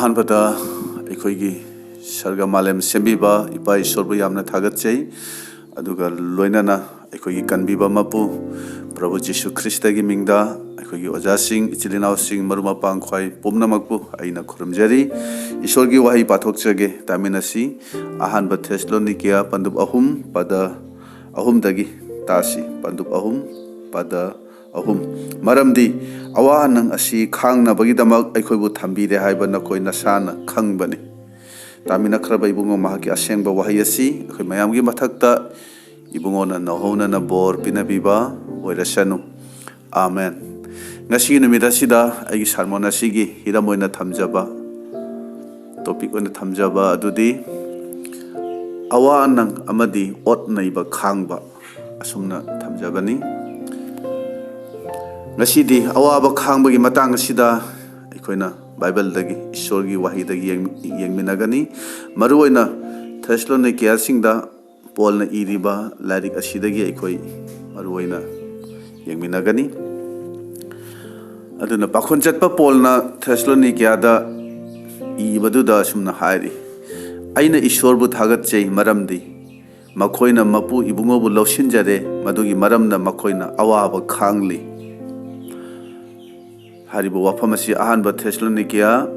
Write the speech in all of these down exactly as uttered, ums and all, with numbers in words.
ꯑꯍꯥꯟꯕꯗ ꯑꯩꯈꯣꯏꯒꯤ ꯁꯔꯒ ꯃꯥꯂꯦꯝ ꯁꯦꯝꯕꯤꯕ ꯏꯄꯥ ꯏꯁꯣꯔꯕꯨ ꯌꯥꯝꯅ ꯊꯥꯒꯠꯆꯩ꯫ ꯑꯗꯨꯒ ꯂꯣꯏꯅꯅ ꯑꯩꯈꯣꯏꯒꯤ ꯀꯟꯕꯤꯕ ꯃꯄꯨ ꯄ꯭ꯔꯚꯨ ꯖꯤꯁꯨ ꯈ꯭ꯔꯤꯁꯇꯒꯤ ꯃꯤꯡꯗ ꯑꯩꯈꯣꯏꯒꯤ ꯑꯣꯖꯥꯁꯤꯡ, ꯏꯆꯤꯜ ꯏꯅꯥꯎꯁꯤꯡ, ꯃꯔꯨꯞ ꯃꯄꯥꯡ ꯈ꯭ꯋꯥꯏ ꯄꯨꯝꯅꯃꯛꯄꯨ ꯑꯩꯅ ꯈꯨꯔꯨꯝꯖꯔꯤ꯫ ꯏꯁꯣꯔꯒꯤ ꯋꯥꯍꯩ ꯄꯥꯊꯣꯛꯆꯒꯦ, ꯇꯥꯃꯤꯟꯅꯁꯤ꯫ ꯑꯍꯥꯟꯕ ꯊꯦꯁꯂꯣꯅꯤꯀꯤꯌꯥ ꯄꯟꯗꯨꯞ ꯑꯍꯨꯝ ꯄꯗ ꯑꯍꯨꯝꯗꯒꯤ ꯇꯥꯁꯤ꯫ ꯄꯟꯗꯨꯞ ꯑꯍꯨꯝ ꯄꯗ ꯑꯍꯨꯝ꯫ ꯃꯔꯝꯗꯤ ꯑꯋꯥ ꯅꯪ ꯑꯁꯤ ꯈꯥꯡꯅꯕꯒꯤꯗꯃꯛ ꯑꯩꯈꯣꯏꯕꯨ ꯊꯝꯕꯤꯔꯦ ꯍꯥꯏꯕ ꯅꯈꯣꯏ ꯅꯁꯥꯅ ꯈꯪꯕꯅꯤ꯫ ꯇꯥꯃꯤꯟꯅꯈ꯭ꯔꯕ ꯏꯕꯨꯡꯉꯣ, ꯃꯍꯥꯛꯀꯤ ꯑꯁꯦꯡꯕ ꯋꯥꯍꯩ ꯑꯁꯤ ꯑꯩꯈꯣꯏ ꯃꯌꯥꯝꯒꯤ ꯃꯊꯛꯇ ꯏꯕꯨꯡꯉꯣꯅ ꯅꯧꯍꯧꯅꯅ ꯕꯣꯔ ꯄꯤꯅꯕꯤꯕ ꯑꯣꯏꯔꯁꯅꯨ꯫ ꯑꯥꯃꯦꯟ꯫ ꯉꯁꯤꯒꯤ ꯅꯨꯃꯤꯠ ꯑꯁꯤꯗ ꯑꯩꯒꯤ ꯁꯥꯔꯃꯣꯟ ꯑꯁꯤꯒꯤ ꯍꯤꯔꯝ ꯑꯣꯏꯅ ꯊꯝꯖꯕ, ꯇꯣꯄꯤꯛ ꯑꯣꯏꯅ ꯊꯝꯖꯕ ꯑꯗꯨꯗꯤ ꯑꯋꯥ ꯅꯪ ꯑꯃꯗꯤ ꯑꯣꯠ ꯅꯩꯕ ꯈꯥꯡꯕ, ꯑꯁꯨꯝꯅ ꯊꯝꯖꯕꯅꯤ꯫ ꯉꯁꯤꯗꯤ ꯑꯋꯥꯕ ꯈꯥꯡꯕꯒꯤ ꯃꯇꯥꯡ ꯑꯁꯤꯗ ꯑꯩꯈꯣꯏꯅ ꯕꯥꯏꯕꯜꯗꯒꯤ ꯏꯁꯣꯔꯒꯤ ꯋꯥꯍꯩꯗꯒꯤ ꯌꯦꯡ-, ꯌꯦꯡꯃꯤꯟꯅꯒꯅꯤ꯫ ꯃꯔꯨꯑꯣꯏꯅ ꯊꯦꯁꯂꯣꯅꯤꯀꯤꯌꯥꯁꯤꯡꯗ ꯄꯣꯜꯅ ꯏꯔꯤꯕ ꯂꯥꯏꯔꯤꯛ ꯑꯁꯤꯗꯒꯤ ꯑꯩꯈꯣꯏ ꯃꯔꯨꯑꯣꯏꯅ ꯌꯦꯡꯃꯤꯟꯅꯒꯅꯤ꯫ ꯑꯗꯨꯅ ꯄꯥꯈꯣꯟ ꯆꯠꯄ ꯄꯣꯜꯅ ꯊꯦꯁꯂꯣꯅꯤꯀꯤꯌꯥꯗ ꯏꯕꯗꯨꯗ ꯑꯁꯨꯝꯅ ꯍꯥꯏꯔꯤ, "ꯑꯩꯅ ꯏꯁꯣꯔꯕꯨ ꯊꯥꯒꯠꯆꯩ, ꯃꯔꯝꯗꯤ ꯃꯈꯣꯏꯅ ꯃꯄꯨ ꯏꯕꯨꯡꯉꯣꯕꯨ ꯂꯧꯁꯤꯟꯖꯔꯦ, ꯃꯗꯨꯒꯤ ꯃꯔꯝꯅ ꯃꯈꯣꯏꯅ ꯑꯋꯥꯕ ꯈꯥꯡꯂꯤ꯫" ꯍꯥꯏꯔꯤꯕ ꯋꯥꯐꯝ ꯑꯁꯤ ꯑꯍꯥꯟꯕ ꯊꯦꯁꯂꯣꯅꯤꯀꯤꯌꯥ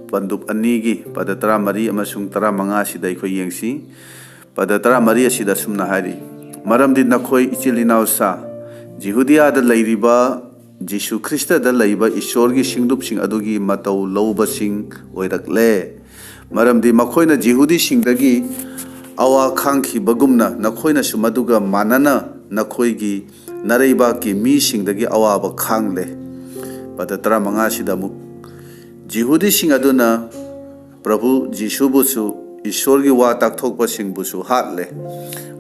ꯄꯟꯗꯨꯞ ꯑꯅꯤꯒꯤ ꯄꯗ ꯇꯔꯥꯃꯔꯤ ꯑꯃꯁꯨꯡ ꯇꯔꯥꯃꯉꯥ ꯑꯁꯤꯗ ꯑꯩꯈꯣꯏ ꯌꯦꯡꯁꯤ꯫ ꯄꯗ ꯇꯔꯥꯃꯔꯤ ꯑꯁꯤꯗ ꯑꯁꯨꯝꯅ ꯍꯥꯏꯔꯤ, "ꯃꯔꯝꯗꯤ ꯅꯈꯣꯏ ꯏꯆꯤꯜ ꯏꯅꯥꯎ ꯁꯥ ꯖꯤꯍꯨꯗꯤꯌꯥꯗ ꯂꯩꯔꯤꯕ ꯖꯤꯁꯨ ꯈ꯭ꯔꯤꯁꯇꯗ ꯂꯩꯕ ꯏꯁꯣꯔꯒꯤ ꯁꯤꯡꯂꯨꯞꯁꯤꯡ ꯑꯗꯨꯒꯤ ꯃꯇꯧ ꯂꯧꯕꯁꯤꯡ ꯑꯣꯏꯔꯛꯂꯦ꯫ ꯃꯔꯝꯗꯤ ꯃꯈꯣꯏꯅ ꯖꯤꯍꯨꯗꯤꯁꯤꯡꯗꯒꯤ ꯑꯋꯥ ꯈꯥꯡꯈꯤꯕꯒꯨꯝꯅ ꯅꯈꯣꯏꯅꯁꯨ ꯃꯗꯨꯒ ꯃꯥꯟꯅꯅ ꯅꯈꯣꯏꯒꯤ ꯅꯔꯩꯕꯥꯛꯀꯤ ꯃꯤꯁꯤꯡꯗꯒꯤ ꯑꯋꯥꯕ ꯈꯥꯡꯂꯦ꯫" ꯄꯗ ꯇꯔꯥꯃꯉꯥ ꯑꯁꯤꯗ ꯑꯃꯨꯛ, "ꯖꯤꯍꯨꯗꯤꯁꯤꯡ ꯑꯗꯨꯅ ꯄ꯭ꯔꯚꯨ ꯖꯤꯁꯨꯕꯨꯁꯨ, ꯏꯁꯣꯔꯒꯤ ꯋꯥ ꯇꯥꯛꯊꯣꯛꯄꯁꯤꯡꯕꯨꯁꯨ ꯍꯥꯠꯂꯦ꯫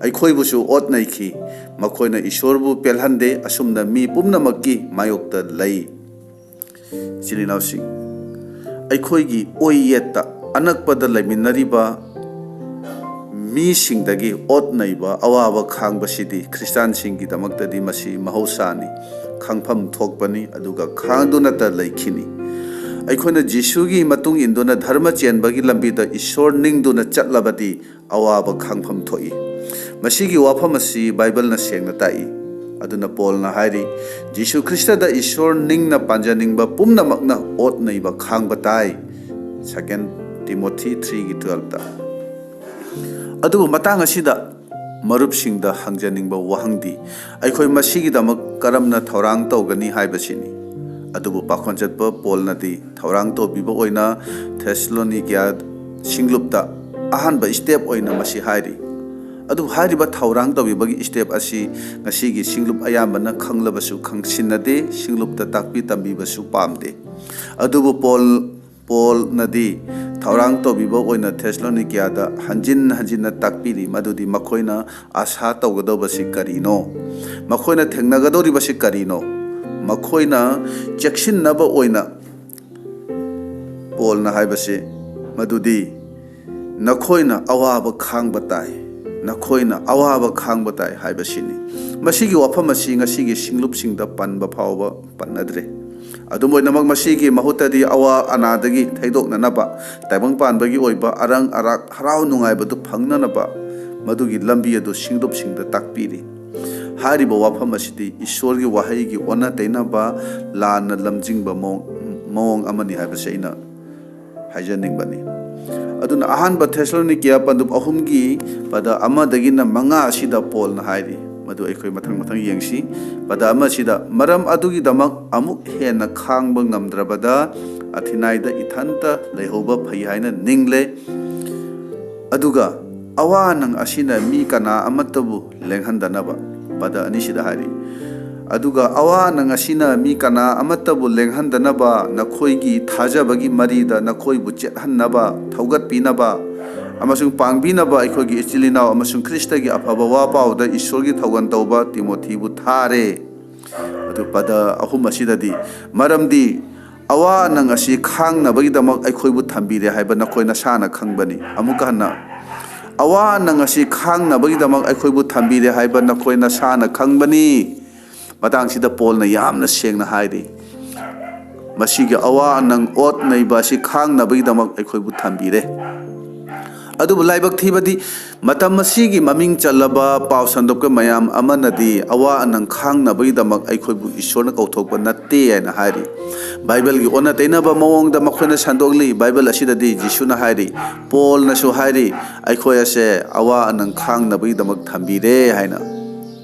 ꯑꯩꯈꯣꯏꯕꯨꯁꯨ ꯑꯣꯠ ꯅꯩꯈꯤ꯫ ꯃꯈꯣꯏꯅ ꯏꯁꯣꯔꯕꯨ ꯄꯦꯜꯍꯟꯗꯦ꯫ ꯑꯁꯨꯝꯅ ꯃꯤ ꯄꯨꯝꯅꯃꯛꯀꯤ ꯃꯥꯌꯣꯛꯇ ꯂꯩ꯫" ꯏꯆꯤꯜ ꯏꯅꯥꯎꯁꯤꯡ, ꯑꯩꯈꯣꯏꯒꯤ ꯑꯣꯏꯌꯦꯠꯇ ꯑꯅꯛꯄꯗ ꯂꯩꯃꯤꯟꯅꯔꯤꯕ ꯃꯤꯁꯤꯡꯗꯒꯤ ꯑꯣꯠ ꯅꯩꯕ, ꯑꯋꯥꯕ ꯈꯥꯡꯕꯁꯤꯗꯤ ꯈ꯭ꯔꯤꯁꯇꯥꯟꯁꯤꯡꯒꯤꯗꯃꯛꯇꯗꯤ ꯃꯁꯤ ꯃꯍꯧꯁꯥꯅꯤ, ꯈꯪꯐꯝ ꯊꯣꯛꯄꯅꯤ, ꯑꯗꯨꯒ ꯈꯥꯡꯗꯨꯅꯇ ꯂꯩꯈꯤꯅꯤ꯫ ꯑꯩꯈꯣꯏꯅ ꯖꯤꯁꯨꯒꯤ ꯃꯇꯨꯡ ꯏꯟꯗꯨꯅ ꯙꯔꯃ ꯆꯦꯟꯕꯒꯤ ꯂꯝꯕꯤꯗ ꯏꯁꯣꯔ ꯅꯤꯡꯗꯨꯅ ꯆꯠꯂꯕꯗꯤ ꯑꯋꯥꯕ ꯈꯥꯡꯐꯝ ꯊꯣꯛꯏ꯫ ꯃꯁꯤꯒꯤ ꯋꯥꯐꯝ ꯑꯁꯤ ꯕꯥꯏꯕꯜꯅ ꯁꯦꯡꯅ ꯇꯥꯛꯏ꯫ ꯑꯗꯨꯅ ꯄꯣꯜꯅ ꯍꯥꯏꯔꯤ, "ꯖꯤꯁꯨ ꯈ꯭ꯔꯤꯁꯇꯗ ꯏꯁꯣꯔ ꯅꯤꯡꯅ ꯄꯥꯟꯖꯅꯤꯡꯕ ꯄꯨꯝꯅꯃꯛꯅ ꯑꯣꯠ ꯅꯩꯕ ꯈꯥꯡꯕ ꯇꯥꯏ", ꯁꯦꯀꯦꯟ ꯇꯤꯃꯣꯊꯤ ꯊ꯭ꯔꯤꯒꯤ ꯇꯨꯋꯦꯜꯞꯇ꯫ ꯑꯗꯨꯕꯨ ꯃꯇꯥꯡ ꯑꯁꯤꯗ ꯃꯔꯨꯞꯁꯤꯡꯗ ꯍꯪꯖꯅꯤꯡꯕ ꯋꯥꯍꯪꯗꯤ, ꯑꯩꯈꯣꯏ ꯃꯁꯤꯒꯤꯗꯃꯛ ꯀꯔꯝꯅ ꯊꯧꯔꯥꯡ ꯇꯧꯒꯅꯤ ꯍꯥꯏꯕꯁꯤꯅꯤ꯫ ꯑꯗꯨꯕꯨ ꯄꯥꯈꯣꯟ ꯆꯠꯄ ꯄꯣꯜꯅꯗꯤ ꯊꯧꯔꯥꯡ ꯇꯧꯕꯤꯕ ꯑꯣꯏꯅ ꯊꯦꯁꯂꯣꯅꯤꯀꯤꯌꯥ ꯁꯤꯡꯂꯨꯞꯇ ꯑꯍꯥꯟꯕ ꯁ꯭ꯇꯦꯞ ꯑꯣꯏꯅ ꯃꯁꯤ ꯍꯥꯏꯔꯤ꯫ ꯑꯗꯨꯕꯨ ꯍꯥꯏꯔꯤꯕ ꯊꯧꯔꯥꯡ ꯇꯧꯕꯤꯕꯒꯤ ꯁ꯭ꯇꯦꯞ ꯑꯁꯤ ꯉꯁꯤꯒꯤ ꯁꯤꯡꯂꯨꯞ ꯑꯌꯥꯝꯕꯅ ꯈꯪꯂꯕꯁꯨ ꯈꯪꯁꯤꯟꯅꯗꯦ, ꯁꯤꯡꯂꯨꯞꯇ ꯇꯥꯛꯄꯤ ꯇꯝꯕꯤꯕꯁꯨ ꯄꯥꯝꯗꯦ꯫ ꯑꯗꯨꯕꯨ ꯄꯣꯜ, ꯄꯣꯜꯅꯗꯤ ꯊꯧꯔꯥꯡ ꯇꯧꯕꯤꯕ ꯑꯣꯏꯅ ꯊꯦꯁꯂꯣꯅꯤꯀꯤꯌꯥꯗ ꯍꯟꯖꯤꯟ ꯍꯟꯖꯤꯟꯅ ꯇꯥꯛꯄꯤꯔꯤ, ꯃꯗꯨꯗꯤ ꯃꯈꯣꯏꯅ ꯑꯥꯁꯥ ꯇꯧꯒꯗꯧꯕꯁꯤ ꯀꯔꯤꯅꯣ? ꯃꯈꯣꯏꯅ ꯊꯦꯡꯅꯒꯗꯧꯔꯤꯕꯁꯤ ꯀꯔꯤꯅꯣ? ꯃꯈꯣꯏꯅ ꯆꯦꯛꯁꯤꯟꯅꯕ ꯑꯣꯏꯅ ꯄꯣꯜꯅ ꯍꯥꯏꯕꯁꯤ ꯃꯗꯨꯗꯤ, "ꯅꯈꯣꯏꯅ ꯑꯋꯥꯕ ꯈꯥꯡꯕ ꯇꯥꯏ, ꯅꯈꯣꯏꯅ ꯑꯋꯥꯕ ꯈꯥꯡꯕ ꯇꯥꯏ" ꯍꯥꯏꯕꯁꯤꯅꯤ꯫ ꯃꯁꯤꯒꯤ ꯋꯥꯐꯝ ꯑꯁꯤ ꯉꯁꯤꯒꯤ ꯁꯤꯡꯂꯨꯞꯁꯤꯡꯗ ꯄꯟꯕ ꯐꯥꯎꯕ ꯄꯟꯅꯗ꯭ꯔꯦ꯫ ꯑꯗꯨꯝ ꯑꯣꯏꯅꯃꯛ, ꯃꯁꯤꯒꯤ ꯃꯍꯨꯠꯇꯗꯤ ꯑꯋꯥ ꯑꯅꯥꯗꯒꯤ ꯊꯩꯗꯣꯛꯅꯅꯕ, ꯇꯥꯏꯕꯪ ꯄꯥꯟꯕꯒꯤ ꯑꯣꯏꯕ ꯑꯔꯪ ꯑꯔꯥꯛ ꯍꯔꯥꯎ ꯅꯨꯡꯉꯥꯏꯕꯗꯨ ꯐꯪꯅꯅꯕ ꯃꯗꯨꯒꯤ ꯂꯝꯕꯤ ꯑꯗꯨ ꯁꯤꯡꯂꯨꯞꯁꯤꯡꯗ ꯇꯥꯛꯄꯤꯔꯤ꯫ ꯍꯥꯏꯔꯤꯕ ꯋꯥꯐꯝ ꯑꯁꯤꯗꯤ ꯏꯁꯣꯔꯒꯤ ꯋꯥꯍꯩꯒꯤ ꯑꯣꯟꯅ ꯇꯩꯅꯕ, ꯂꯥꯟꯅ ꯂꯝꯖꯤꯡꯕ ꯃꯑꯣꯡ, ꯃꯑꯣꯡ ꯑꯃꯅꯤ ꯍꯥꯏꯕꯁꯤ ꯑꯩꯅ ꯍꯥꯏꯖꯅꯤꯡꯕꯅꯤ꯫ ꯑꯗꯨꯅ ꯑꯍꯥꯟꯕ ꯊꯦꯁꯂꯣꯅꯤꯀꯤꯌꯥ ꯄꯟꯗꯨꯞ ꯑꯍꯨꯝꯒꯤ ꯄꯗ ꯑꯃꯗꯒꯤꯅ ꯃꯉꯥ ꯑꯁꯤꯗ ꯄꯣꯜꯅ ꯍꯥꯏꯔꯤ, ꯃꯗꯨ ꯑꯩꯈꯣꯏ ꯃꯊꯪ ꯃꯊꯪ ꯌꯦꯡꯁꯤ꯫ ꯄꯗ ꯑꯃꯁꯤꯗ, "ꯃꯔꯝ ꯑꯗꯨꯒꯤꯗꯃꯛ ꯑꯃꯨꯛ ꯍꯦꯟꯅ ꯈꯥꯡꯕ ꯉꯝꯗ꯭ꯔꯕꯗ ꯑꯊꯤꯅꯥꯏꯗ ꯏꯊꯟꯇ ꯂꯩꯍꯧꯕ ꯐꯩ ꯍꯥꯏꯅ ꯅꯤꯡꯂꯦ꯫ ꯑꯗꯨꯒ ꯑꯋꯥ ꯅꯪ ꯑꯁꯤꯅ ꯃꯤ ꯀꯅꯥ ꯑꯃꯠꯇꯕꯨ ꯂꯦꯡꯍꯟꯗꯅꯕ", ꯄꯗ ꯑꯅꯤꯁꯤꯗ ꯍꯥꯏꯔꯤ, "ꯑꯗꯨꯒ ꯑꯋꯥ ꯅꯪ ꯑꯁꯤꯅ ꯃꯤ ꯀꯅꯥ ꯑꯃꯠꯇꯕꯨ ꯂꯦꯡꯍꯟꯗꯅꯕ ꯅꯈꯣꯏꯒꯤ ꯊꯥꯖꯕꯒꯤ ꯃꯔꯤꯗ ꯅꯈꯣꯏꯕꯨ ꯆꯦꯠꯍꯟꯅꯕ, ꯊꯧꯒꯠꯄꯤꯅꯕ ꯑꯃꯁꯨꯡ ꯄꯥꯡꯕꯤꯅꯕ ꯑꯩꯈꯣꯏꯒꯤ ꯏꯆꯤꯜ ꯏꯅꯥꯎ ꯑꯃꯁꯨꯡ ꯈ꯭ꯔꯤꯁꯇꯒꯤ ꯑꯐꯕ ꯋꯥ ꯄꯥꯎꯗ ꯏꯁꯣꯔꯒꯤ ꯊꯧꯒꯜ ꯇꯧꯕ ꯇꯤꯃꯣꯊꯤꯕꯨ ꯊꯥꯔꯦ"꯫ ꯑꯗꯨ ꯄꯗ ꯑꯍꯨꯝ ꯑꯁꯤꯗꯗꯤ, "ꯃꯔꯝꯗꯤ ꯑꯋꯥ ꯅꯪ ꯑꯁꯤ ꯈꯥꯡꯅꯕꯒꯤꯗꯃꯛ ꯑꯩꯈꯣꯏꯕꯨ ꯊꯝꯕꯤꯔꯦ ꯍꯥꯏꯕ ꯅꯈꯣꯏ ꯅꯁꯥꯅ ꯈꯪꯕꯅꯤ"꯫ ꯑꯃꯨꯛꯀ ꯍꯟꯅ, "ꯑꯋꯥ ꯅꯪ ꯑꯁꯤ ꯈꯥꯡꯅꯕꯒꯤꯗꯃꯛ ꯑꯩꯈꯣꯏꯕꯨ ꯊꯝꯕꯤꯔꯦ ꯍꯥꯏꯕ ꯅꯈꯣꯏ ꯅꯁꯥꯅ ꯈꯪꯕꯅꯤ"꯫ ꯃꯇꯥꯡꯁꯤꯗ ꯄꯣꯜꯅ ꯌꯥꯝꯅ ꯁꯦꯡꯅ ꯍꯥꯏꯔꯤ, ꯃꯁꯤꯒꯤ ꯑꯋꯥ ꯑꯅꯪ ꯑꯣꯠ ꯅꯩꯕ ꯑꯁꯤ ꯈꯥꯡꯅꯕꯒꯤꯗꯃꯛ ꯑꯩꯈꯣꯏꯕꯨ ꯊꯝꯕꯤꯔꯦ꯫ ꯑꯗꯨꯕꯨ ꯂꯥꯏꯕꯛ ꯊꯤꯕꯗꯤ, ꯃꯇꯝ ꯑꯁꯤꯒꯤ ꯃꯃꯤꯡ ꯆꯜꯂꯕ ꯄꯥꯎ ꯁꯟꯗꯣꯛꯄ ꯃꯌꯥꯝ ꯑꯃꯅꯗꯤ ꯑꯋꯥ ꯑꯅꯪ ꯈꯥꯡꯅꯕꯒꯤꯗꯃꯛ ꯑꯩꯈꯣꯏꯕꯨ ꯏꯁꯣꯔꯅ ꯀꯧꯊꯣꯛꯄ ꯅꯠꯇꯦ ꯍꯥꯏꯅ ꯍꯥꯏꯔꯤ꯫ ꯕꯥꯏꯕꯜꯒꯤ ꯑꯣꯟꯅ ꯇꯩꯅꯕ ꯃꯑꯣꯡꯗ ꯃꯈꯣꯏꯅ ꯁꯟꯗꯣꯛꯂꯤ꯫ ꯕꯥꯏꯕꯜ ꯑꯁꯤꯗꯗꯤ ꯖꯤꯁꯨꯅ ꯍꯥꯏꯔꯤ, ꯄꯣꯜꯅꯁꯨ ꯍꯥꯏꯔꯤ, ꯑꯩꯈꯣꯏ ꯑꯁꯦ ꯑꯋꯥ ꯑꯅꯪ ꯈꯥꯡꯅꯕꯒꯤꯗꯃꯛ ꯊꯝꯕꯤꯔꯦ ꯍꯥꯏꯅ꯫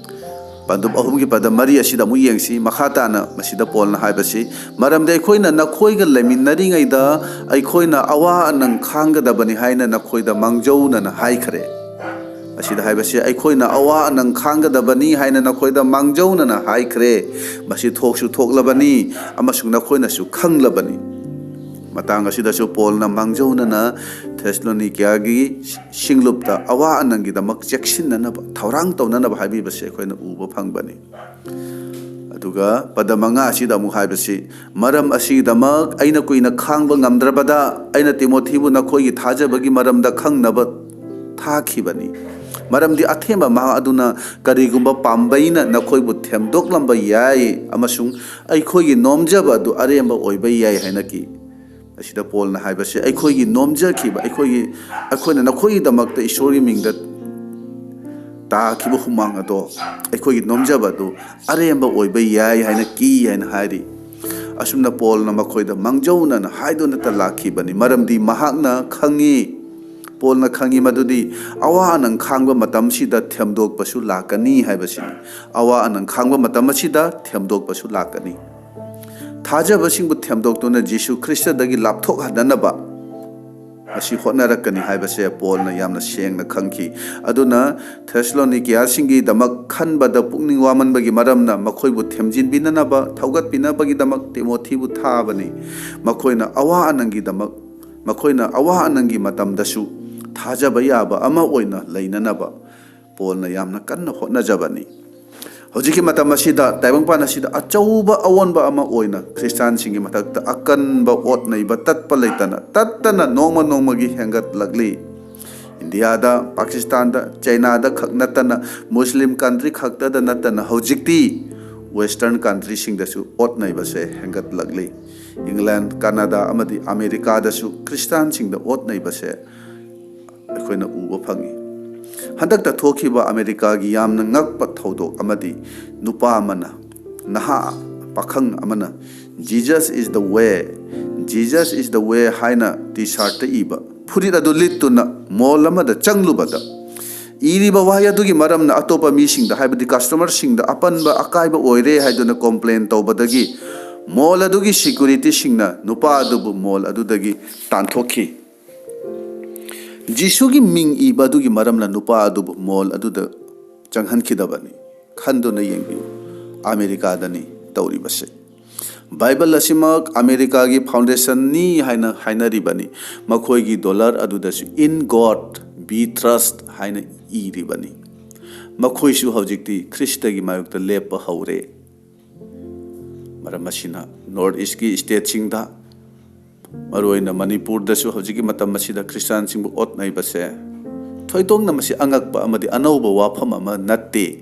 ꯄꯟꯗꯨꯞ ꯑꯍꯨꯝꯒꯤ ꯄꯗ ꯃꯔꯤ ꯑꯁꯤꯗ ꯑꯃꯨꯛ ꯌꯦꯡꯁꯤ꯫ ꯃꯈꯥ ꯇꯥꯅ ꯃꯁꯤꯗ ꯄꯣꯜꯅ ꯍꯥꯏꯕꯁꯤ, "ꯃꯔꯝꯗꯤ ꯑꯩꯈꯣꯏꯅ ꯅꯈꯣꯏꯒ ꯂꯩꯃꯤꯟꯅꯔꯤꯉꯩꯗ ꯑꯩꯈꯣꯏꯅ ꯑꯋꯥ ꯑꯅꯪ ꯈꯥꯡꯒꯗꯕꯅꯤ ꯍꯥꯏꯅ ꯅꯈꯣꯏꯗ ꯃꯥꯡꯖꯧꯅꯅ ꯍꯥꯏꯈ꯭ꯔꯦ"꯫ ꯑꯁꯤꯗ ꯍꯥꯏꯕꯁꯤ, "ꯑꯩꯈꯣꯏꯅ ꯑꯋꯥ ꯑꯅꯪ ꯈꯥꯡꯒꯗꯕꯅꯤ ꯍꯥꯏꯅ ꯅꯈꯣꯏꯗ ꯃꯥꯡꯖꯧꯅꯅ ꯍꯥꯏꯈ꯭ꯔꯦ꯫ ꯃꯁꯤ ꯊꯣꯛꯁꯨ ꯊꯣꯛꯂꯕꯅꯤ ꯑꯃꯁꯨꯡ ꯅꯈꯣꯏꯅꯁꯨ ꯈꯪꯂꯕꯅꯤ"꯫ ꯃꯇꯥꯡ ꯑꯁꯤꯗꯁꯨ ꯄꯣꯜꯅ ꯃꯥꯡꯖꯧꯅꯅ ꯊꯦꯁꯂꯣꯅꯤꯀꯤꯌꯥꯒꯤ ꯁꯤꯡꯂꯨꯞꯇ ꯑꯋꯥ ꯑꯅꯪꯒꯤꯗꯃꯛ ꯆꯦꯛꯁꯤꯟꯅꯅꯕ, ꯊꯧꯔꯥꯡ ꯇꯧꯅꯅꯕ ꯍꯥꯏꯕꯤꯕꯁꯦ ꯑꯩꯈꯣꯏꯅ ꯎꯕ ꯐꯪꯕꯅꯤ꯫ ꯑꯗꯨꯒ ꯄꯗ ꯃꯉꯥ ꯑꯁꯤꯗ ꯑꯃꯨꯛ ꯍꯥꯏꯕꯁꯤ, "ꯃꯔꯝ ꯑꯁꯤꯒꯤꯗꯃꯛ ꯑꯩꯅ ꯀꯨꯏꯅ ꯈꯥꯡꯕ ꯉꯝꯗ꯭ꯔꯕꯗ ꯑꯩꯅ ꯇꯤꯃꯣꯊꯤꯕꯨ ꯅꯈꯣꯏꯒꯤ ꯊꯥꯖꯕꯒꯤ ꯃꯔꯝꯗ ꯈꯪꯅꯕ ꯊꯥꯈꯤꯕꯅꯤ꯫ ꯃꯔꯝꯗꯤ ꯑꯊꯦꯝꯕ ꯃꯍꯥꯛ ꯑꯗꯨꯅ ꯀꯔꯤꯒꯨꯝꯕ ꯄꯥꯝꯕꯩꯅ ꯅꯈꯣꯏꯕꯨ ꯊꯦꯝꯗꯣꯛꯂꯝꯕ ꯌꯥꯏ ꯑꯃꯁꯨꯡ ꯑꯩꯈꯣꯏꯒꯤ ꯅꯣꯝꯖꯕ ꯑꯗꯨ ꯑꯔꯦꯝꯕ ꯑꯣꯏꯕ ꯌꯥꯏ" ꯍꯥꯏꯅ ꯀꯤ꯫ ꯑꯁꯤꯗ ꯄꯣꯜꯅ ꯍꯥꯏꯕꯁꯦ, ꯑꯩꯈꯣꯏꯒꯤ ꯅꯣꯝꯖꯈꯤꯕ, ꯑꯩꯈꯣꯏꯒꯤ, ꯑꯩꯈꯣꯏꯅ ꯅꯈꯣꯏꯒꯤꯗꯃꯛꯇ ꯏꯁꯣꯔꯒꯤ ꯃꯤꯡꯗ ꯇꯥꯈꯤꯕ ꯍꯨꯃꯥꯡ ꯑꯗꯣ, ꯑꯩꯈꯣꯏꯒꯤ ꯅꯣꯝꯖꯕ ꯑꯗꯨ ꯑꯔꯦꯝꯕ ꯑꯣꯏꯕ ꯌꯥꯏ ꯍꯥꯏꯅ ꯀꯤ ꯍꯥꯏꯅ ꯍꯥꯏꯔꯤ꯫ ꯑꯁꯨꯝꯅ ꯄꯣꯜꯅ ꯃꯈꯣꯏꯗ ꯃꯥꯡꯖꯧꯅꯅ ꯍꯥꯏꯗꯨꯅꯇ ꯂꯥꯛꯈꯤꯕꯅꯤ, ꯃꯔꯝꯗꯤ ꯃꯍꯥꯛꯅ ꯈꯪꯉꯤ, ꯄꯣꯜꯅ ꯈꯪꯉꯤ ꯃꯗꯨꯗꯤ ꯑꯋꯥ ꯑꯅꯪ ꯈꯥꯡꯕ ꯃꯇꯝꯁꯤꯗ ꯊꯦꯝꯗꯣꯛꯄꯁꯨ ꯂꯥꯛꯀꯅꯤ ꯍꯥꯏꯕꯁꯤꯅꯤ꯫ ꯑꯋꯥ ꯑꯅꯪ ꯈꯥꯡꯕ ꯃꯇꯝ ꯑꯁꯤꯗ ꯊꯦꯝꯗꯣꯛꯄꯁꯨ ꯂꯥꯛꯀꯅꯤ꯫ ꯊꯥꯖꯕꯁꯤꯡꯕꯨ ꯊꯦꯝꯗꯣꯛꯇꯨꯅ ꯖꯤꯁꯨ ꯈ꯭ꯔꯤꯁꯇꯗꯒꯤ ꯂꯥꯞꯊꯣꯛꯍꯟꯅꯅꯕ ꯃꯁꯤ ꯍꯣꯠꯅꯔꯛꯀꯅꯤ ꯍꯥꯏꯕꯁꯦ ꯄꯣꯜꯅ ꯌꯥꯝꯅ ꯁꯦꯡꯅ ꯈꯪꯈꯤ꯫ ꯑꯗꯨꯅ ꯊꯦꯁꯂꯣꯅꯤꯀꯤꯌꯥꯁꯤꯡꯒꯤꯗꯃꯛ ꯈꯟꯕꯗ ꯄꯨꯛꯅꯤꯡ ꯋꯥꯃꯟꯕꯒꯤ ꯃꯔꯝꯅ ꯃꯈꯣꯏꯕꯨ ꯊꯦꯝꯖꯤꯟꯕꯤꯅꯅꯕ, ꯊꯧꯒꯠꯄꯤꯅꯕꯒꯤꯗꯃꯛ ꯇꯤꯃꯣꯊꯤꯕꯨ ꯊꯥꯕꯅꯤ꯫ ꯃꯈꯣꯏꯅ ꯑꯋꯥ ꯑꯅꯪꯒꯤꯗꯃꯛ, ꯃꯈꯣꯏꯅ ꯑꯋꯥ ꯑꯅꯪꯒꯤ ꯃꯇꯝꯗꯁꯨ ꯊꯥꯖꯕ ꯌꯥꯕ ꯑꯃ ꯑꯣꯏꯅ ꯂꯩꯅꯅꯕ ꯄꯣꯜꯅ ꯌꯥꯝꯅ ꯀꯟꯅ ꯍꯣꯠꯅꯖꯕꯅꯤ꯫ ꯍꯧꯖꯤꯛꯀꯤ ꯃꯇꯝ ꯑꯁꯤꯗ ꯇꯥꯏꯕꯪꯄꯥꯟ ꯑꯁꯤꯗ ꯑꯆꯧꯕ ꯑꯑꯣꯟꯕ ꯑꯃ ꯑꯣꯏꯅ ꯈ꯭ꯔꯤꯁꯇꯥꯟꯁꯤꯡꯒꯤ ꯃꯊꯛꯇ ꯑꯀꯟꯕ ꯑꯣꯠ ꯅꯩꯕ ꯇꯠꯄ ꯂꯩꯇꯅ, ꯇꯠꯇꯅ ꯅꯣꯡꯃ ꯅꯣꯡꯃꯒꯤ ꯍꯦꯟꯒꯠꯂꯛꯂꯤ꯫ ꯏꯟꯗꯤꯌꯥꯗ, ꯄꯥꯀꯤꯁꯇꯥꯟꯗ, ꯆꯩꯅꯥꯗ ꯈꯛ ꯅꯠꯇꯅ, ꯃꯨꯁꯂꯤꯝ ꯀꯟꯇ꯭ꯔꯤ ꯈꯛꯇꯗ ꯅꯠꯇꯅ, ꯍꯧꯖꯤꯛꯇꯤ ꯋꯦꯁꯇꯔꯟ ꯀꯟꯇ꯭ꯔꯤꯁꯤꯡꯗꯁꯨ ꯑꯣꯠ ꯅꯩꯕꯁꯦ ꯍꯦꯟꯒꯠꯂꯛꯂꯤ꯫ ꯏꯪꯂꯦꯟ, ꯀꯅꯥꯗꯥ ꯑꯃꯗꯤ ꯑꯃꯦꯔꯤꯀꯥꯗꯁꯨ ꯈ꯭ꯔꯤꯁꯇꯥꯟꯁꯤꯡꯗ ꯑꯣꯠ ꯅꯩꯕꯁꯦ ꯑꯩꯈꯣꯏꯅ ꯎꯕ ꯐꯪꯉꯤ꯫ ꯍꯟꯗꯛꯇ ꯊꯣꯛꯈꯤꯕ ꯑꯃꯦꯔꯤꯀꯥꯒꯤ ꯌꯥꯝꯅ ꯉꯛꯄ ꯊꯧꯗꯣꯛ ꯑꯃꯗꯤ ꯅꯨꯄꯥ ꯑꯃꯅ, ꯅꯍꯥ ꯄꯥꯈꯪ ꯑꯃꯅ "Jesus is the way, Jesus is the way" ꯍꯥꯏꯅ ꯇꯤ ꯁꯥꯔꯠꯇ ꯏꯕ ꯐꯨꯔꯤꯠ ꯑꯗꯨ ꯂꯤꯠꯇꯨꯅ ꯃꯣꯜ ꯑꯃꯗ ꯆꯪꯂꯨꯕꯗ, ꯏꯔꯤꯕ ꯋꯥꯍꯩ ꯑꯗꯨꯒꯤ ꯃꯔꯝꯅ ꯑꯇꯣꯞꯄ ꯃꯤꯁꯤꯡꯗ, ꯍꯥꯏꯕꯗꯤ ꯀꯁꯇꯃꯔꯁꯤꯡꯗ ꯑꯄꯟꯕ ꯑꯀꯥꯏꯕ ꯑꯣꯏꯔꯦ ꯍꯥꯏꯗꯨꯅ ꯀꯣꯝꯄ꯭ꯂꯦꯟ ꯇꯧꯕꯗꯒꯤ ꯃꯣꯜ ꯑꯗꯨꯒꯤ ꯁꯤꯀ꯭ꯌꯨꯔꯤꯇꯤꯁꯤꯡꯅ ꯅꯨꯄꯥ ꯑꯗꯨꯕꯨ ꯃꯣꯜ ꯑꯗꯨꯗꯒꯤ ꯇꯥꯟꯊꯣꯛꯈꯤ꯫ ꯖꯤꯁꯨꯒꯤ ꯃꯤꯡ ꯏꯕ ꯑꯗꯨꯒꯤ ꯃꯔꯝꯅ ꯅꯨꯄꯥ ꯑꯗꯨꯕꯨ ꯃꯣꯜ ꯑꯗꯨꯗ ꯆꯪꯍꯟꯈꯤꯗꯕꯅꯤ꯫ ꯈꯟꯗꯨꯅ ꯌꯦꯡꯕꯤꯌꯨ, ꯑꯃꯦꯔꯤꯀꯥꯗꯅꯤ ꯇꯧꯔꯤꯕꯁꯦ꯫ ꯕꯥꯏꯕꯜ ꯑꯁꯤꯃꯛ ꯑꯃꯦꯔꯤꯀꯥꯒꯤ ꯐꯥꯎꯟꯗꯦꯁꯟꯅꯤ ꯍꯥꯏꯅ ꯍꯥꯏꯅꯔꯤꯕꯅꯤ꯫ ꯃꯈꯣꯏꯒꯤ ꯗꯣꯂꯔ ꯑꯗꯨꯗꯁꯨ "In God we trust" ꯍꯥꯏꯅ ꯏꯔꯤꯕꯅꯤ꯫ ꯃꯈꯣꯏꯁꯨ ꯍꯧꯖꯤꯛꯇꯤ ꯈ꯭ꯔꯤꯁꯇꯒꯤ ꯃꯥꯌꯣꯛꯇ ꯂꯦꯞꯄ ꯍꯧꯔꯦ꯫ ꯃꯔꯝ ꯑꯁꯤꯅ ꯅꯣꯔꯠ ꯏꯁꯀꯤ ꯁ꯭ꯇꯦꯠꯁꯤꯡꯗ, ꯃꯔꯨꯑꯣꯏꯅ ꯃꯅꯤꯄꯨꯔꯗꯁꯨ ꯍꯧꯖꯤꯛꯀꯤ ꯃꯇꯝ ꯑꯁꯤꯗ ꯈ꯭ꯔꯤꯁꯇꯥꯟꯁꯤꯡꯕꯨ ꯑꯣꯠ ꯅꯩꯕꯁꯦ ꯊꯣꯏꯗꯣꯛꯅ ꯃꯁꯤ ꯑꯉꯛꯄ ꯑꯃꯗꯤ ꯑꯅꯧꯕ ꯋꯥꯐꯝ ꯑꯃ ꯅꯠꯇꯦ꯫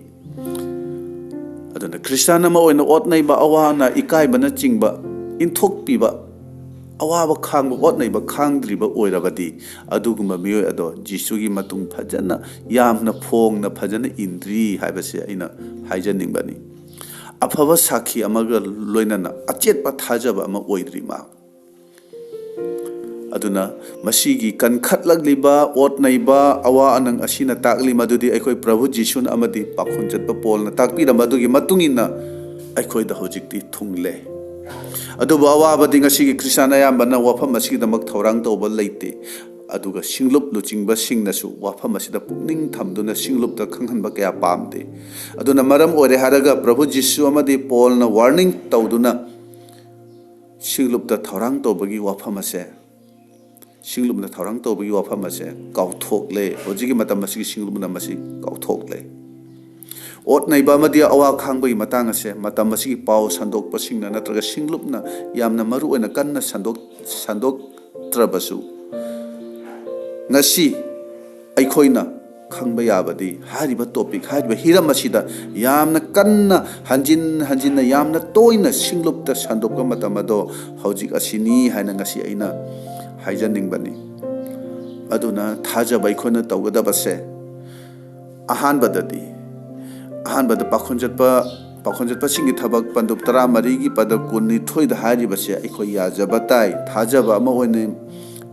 ꯑꯗꯨꯅ ꯈ꯭ꯔꯤꯁꯇꯥꯟ ꯑꯃ ꯑꯣꯏꯅ ꯑꯣꯠ ꯅꯩꯕ, ꯑꯋꯥ ꯑꯅꯥ, ꯏꯀꯥꯏꯕꯅꯆꯤꯡꯕ ꯏꯟꯊꯣꯛꯄꯤꯕ, ꯑꯋꯥꯕ ꯈꯥꯡꯕ, ꯑꯣꯠ ꯅꯩꯕ ꯈꯥꯡꯗ꯭ꯔꯤꯕ ꯑꯣꯏꯔꯕꯗꯤ, ꯑꯗꯨꯒꯨꯝꯕ ꯃꯤꯑꯣꯏ ꯑꯗꯣ ꯖꯤꯁꯨꯒꯤ ꯃꯇꯨꯡ ꯐꯖꯅ, ꯌꯥꯝꯅ ꯐꯣꯡꯅ ꯐꯖꯅ ꯏꯟꯗ꯭ꯔꯤ ꯍꯥꯏꯕꯁꯦ ꯑꯩꯅ ꯍꯥꯏꯖꯅꯤꯡꯕꯅꯤ꯫ ꯑꯐꯕ ꯁꯥꯈꯤ ꯑꯃꯒ ꯂꯣꯏꯅꯅ ꯑꯆꯦꯠꯄ ꯊꯥꯖꯕ ꯑꯃ ꯑꯣꯏꯗ꯭ꯔꯤ ꯃꯥ꯫ ꯑꯗꯨꯅ ꯃꯁꯤꯒꯤ ꯀꯟꯈꯠꯂꯛꯂꯤꯕ ꯑꯣꯠ ꯅꯩꯕ, ꯑꯋꯥ ꯑꯅꯪ ꯑꯁꯤꯅ ꯇꯥꯛꯂꯤ ꯃꯗꯨꯗꯤ ꯑꯩꯈꯣꯏ ꯄ꯭ꯔꯚꯨ ꯖꯤꯁꯨꯅ ꯑꯃꯗꯤ ꯄꯥꯈꯣꯟ ꯆꯠꯄ ꯄꯣꯜꯅ ꯇꯥꯛꯄꯤꯔꯝꯕ ꯑꯗꯨꯒꯤ ꯃꯇꯨꯡ ꯏꯟꯅ ꯑꯩꯈꯣꯏꯗ ꯍꯧꯖꯤꯛꯇꯤ ꯊꯨꯡꯂꯦ꯫ ꯑꯗꯨꯕꯨ ꯑꯋꯥꯕꯗꯤ ꯉꯁꯤꯒꯤ ꯈ꯭ꯔꯤꯁꯇꯥꯟ ꯑꯌꯥꯝꯕꯅ ꯋꯥꯐꯝ ꯑꯁꯤꯒꯤꯗꯃꯛ ꯊꯧꯔꯥꯡ ꯇꯧꯕ ꯂꯩꯇꯦ꯫ ꯑꯗꯨꯒ ꯁꯤꯡꯂꯨꯞ ꯂꯨꯆꯤꯡꯕꯁꯤꯡꯅꯁꯨ ꯋꯥꯐꯝ ꯑꯁꯤꯗ ꯄꯨꯛꯅꯤꯡ ꯊꯝꯗꯨꯅ ꯁꯤꯡꯂꯨꯞꯇ ꯈꯪꯍꯟꯕ ꯀꯌꯥ ꯄꯥꯝꯗꯦ꯫ ꯑꯗꯨꯅ ꯃꯔꯝ ꯑꯣꯏꯔꯦ ꯍꯥꯏꯔꯒ ꯄ꯭ꯔꯚꯨ ꯖꯤꯁꯨ ꯑꯃꯗꯤ ꯄꯣꯜꯅ ꯋꯥꯔꯅꯤꯡ ꯇꯧꯗꯨꯅ ꯁꯤꯡꯂꯨꯞꯇ ꯊꯧꯔꯥꯡ ꯇꯧꯕꯒꯤ ꯋꯥꯐꯝ ꯑꯁꯦ, ꯁꯤꯡꯂꯨꯞꯅ ꯊꯧꯔꯥꯡ ꯇꯧꯕꯒꯤ ꯋꯥꯐꯝ ꯑꯁꯦ ꯀꯥꯎꯊꯣꯛꯂꯦ꯫ ꯍꯧꯖꯤꯛꯀꯤ ꯃꯇꯝ ꯑꯁꯤꯒꯤ ꯁꯤꯡꯂꯨꯞꯅ ꯃꯁꯤ ꯀꯥꯎꯊꯣꯛꯂꯦ꯫ ꯑꯣꯠ ꯅꯩꯕ ꯑꯃꯗꯤ ꯑꯋꯥ ꯈꯥꯡꯕꯒꯤ ꯃꯇꯥꯡ ꯑꯁꯦ ꯃꯇꯝ ꯑꯁꯤꯒꯤ ꯄꯥꯎ ꯁꯟꯗꯣꯛꯄꯁꯤꯡꯅ ꯅꯠꯇ꯭ꯔꯒ ꯁꯤꯡꯂꯨꯞꯅ ꯌꯥꯝꯅ ꯃꯔꯨ ꯑꯣꯏꯅ ꯀꯟꯅ ꯁꯟꯗꯣꯛ-, ꯁꯟꯗꯣꯛꯇ꯭ꯔꯕꯁꯨ, ꯉꯁꯤ ꯑꯩꯈꯣꯏꯅ ꯈꯪꯕ ꯌꯥꯕꯗꯤ ꯍꯥꯏꯔꯤꯕ ꯇꯣꯄꯤꯛ, ꯍꯥꯏꯔꯤꯕ ꯍꯤꯔꯝ ꯑꯁꯤꯗ ꯌꯥꯝꯅ ꯀꯟꯅ ꯍꯟꯖꯤꯟ ꯍꯟꯖꯤꯟꯅ ꯌꯥꯝꯅ ꯇꯣꯏꯅ ꯁꯤꯡꯂꯨꯞꯇ ꯁꯟꯗꯣꯛꯄ ꯃꯇꯝ ꯑꯗꯣ ꯍꯧꯖꯤꯛ ꯑꯁꯤꯅꯤ ꯍꯥꯏꯅ ꯉꯁꯤ ꯑꯩꯅ ꯍꯥꯏꯖꯅꯤꯡꯕꯅꯤ꯫ ꯑꯗꯨꯅ ꯊꯥꯖꯕ ꯑꯩꯈꯣꯏꯅ ꯇꯧꯒꯗꯕꯁꯦ ꯑꯍꯥꯟꯕꯗꯗꯤ, ꯑꯍꯥꯟꯕꯗ ꯄꯥꯎꯈꯣꯟ ꯆꯠꯄ, ꯄꯥꯎꯈꯣꯟ ꯆꯠꯄꯁꯤꯡꯒꯤ ꯊꯕꯛ ꯄꯟꯗꯨꯞ ꯇꯔꯥꯃꯔꯤꯒꯤ ꯄꯗ ꯀꯨꯟꯅꯤꯊꯣꯏꯗ ꯍꯥꯏꯔꯤꯕꯁꯦ ꯑꯩꯈꯣꯏ ꯌꯥꯖꯕ ꯇꯥꯏ, ꯊꯥꯖꯕ ꯑꯃ ꯑꯣꯏꯅ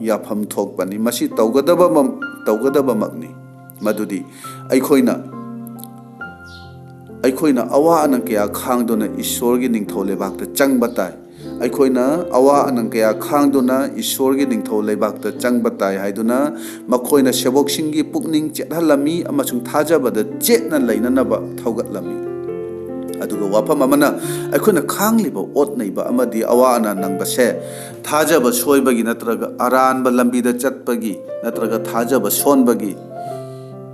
ꯌꯥꯐꯝ ꯊꯣꯛꯄꯅꯤ꯫ ꯃꯁꯤ ꯇꯧꯒꯗꯕ ꯃ-, ꯇꯧꯒꯗꯕꯃꯛꯅꯤ꯫ ꯃꯗꯨꯗꯤ ꯑꯩꯈꯣꯏꯅ, ꯑꯩꯈꯣꯏꯅ ꯑꯋꯥ ꯑꯅꯪ ꯀꯌꯥ ꯈꯥꯡꯗꯨꯅ ꯏꯁꯣꯔꯒꯤ ꯅꯤꯡꯊꯧ ꯂꯩꯕꯥꯛꯇ ꯆꯪꯕ ꯇꯥꯏ꯫ ꯑꯩꯈꯣꯏꯅ ꯑꯋꯥ ꯑꯅꯪ ꯀꯌꯥ ꯈꯥꯡꯗꯨꯅ ꯏꯁꯣꯔꯒꯤ ꯅꯤꯡꯊꯧ ꯂꯩꯕꯥꯛꯇ ꯆꯪꯕ ꯇꯥꯏ ꯍꯥꯏꯗꯨꯅ ꯃꯈꯣꯏꯅ ꯁꯦꯕꯣꯛꯁꯤꯡꯒꯤ ꯄꯨꯛꯅꯤꯡ ꯆꯦꯠꯍꯜꯂꯝꯃꯤ ꯑꯃꯁꯨꯡ ꯊꯥꯖꯕꯗ ꯆꯦꯠꯅ ꯂꯩꯅꯅꯕ ꯊꯧꯒꯠꯂꯝꯃꯤ꯫ ꯑꯗꯨꯒ ꯋꯥꯐꯝ ꯑꯃꯅ, ꯑꯩꯈꯣꯏꯅ ꯈꯥꯡꯂꯤꯕ ꯑꯣꯠ ꯅꯩꯕ ꯑꯃꯗꯤ ꯑꯋꯥ ꯑꯅꯥ ꯅꯪꯕꯁꯦ ꯊꯥꯖꯕ ꯁꯣꯏꯕꯒꯤ ꯅꯠꯇ꯭ꯔꯒ ꯑꯔꯥꯟꯕ ꯂꯝꯕꯤꯗ ꯆꯠꯄꯒꯤ ꯅꯠꯇ꯭ꯔꯒ ꯊꯥꯖꯕ ꯁꯣꯟꯕꯒꯤ,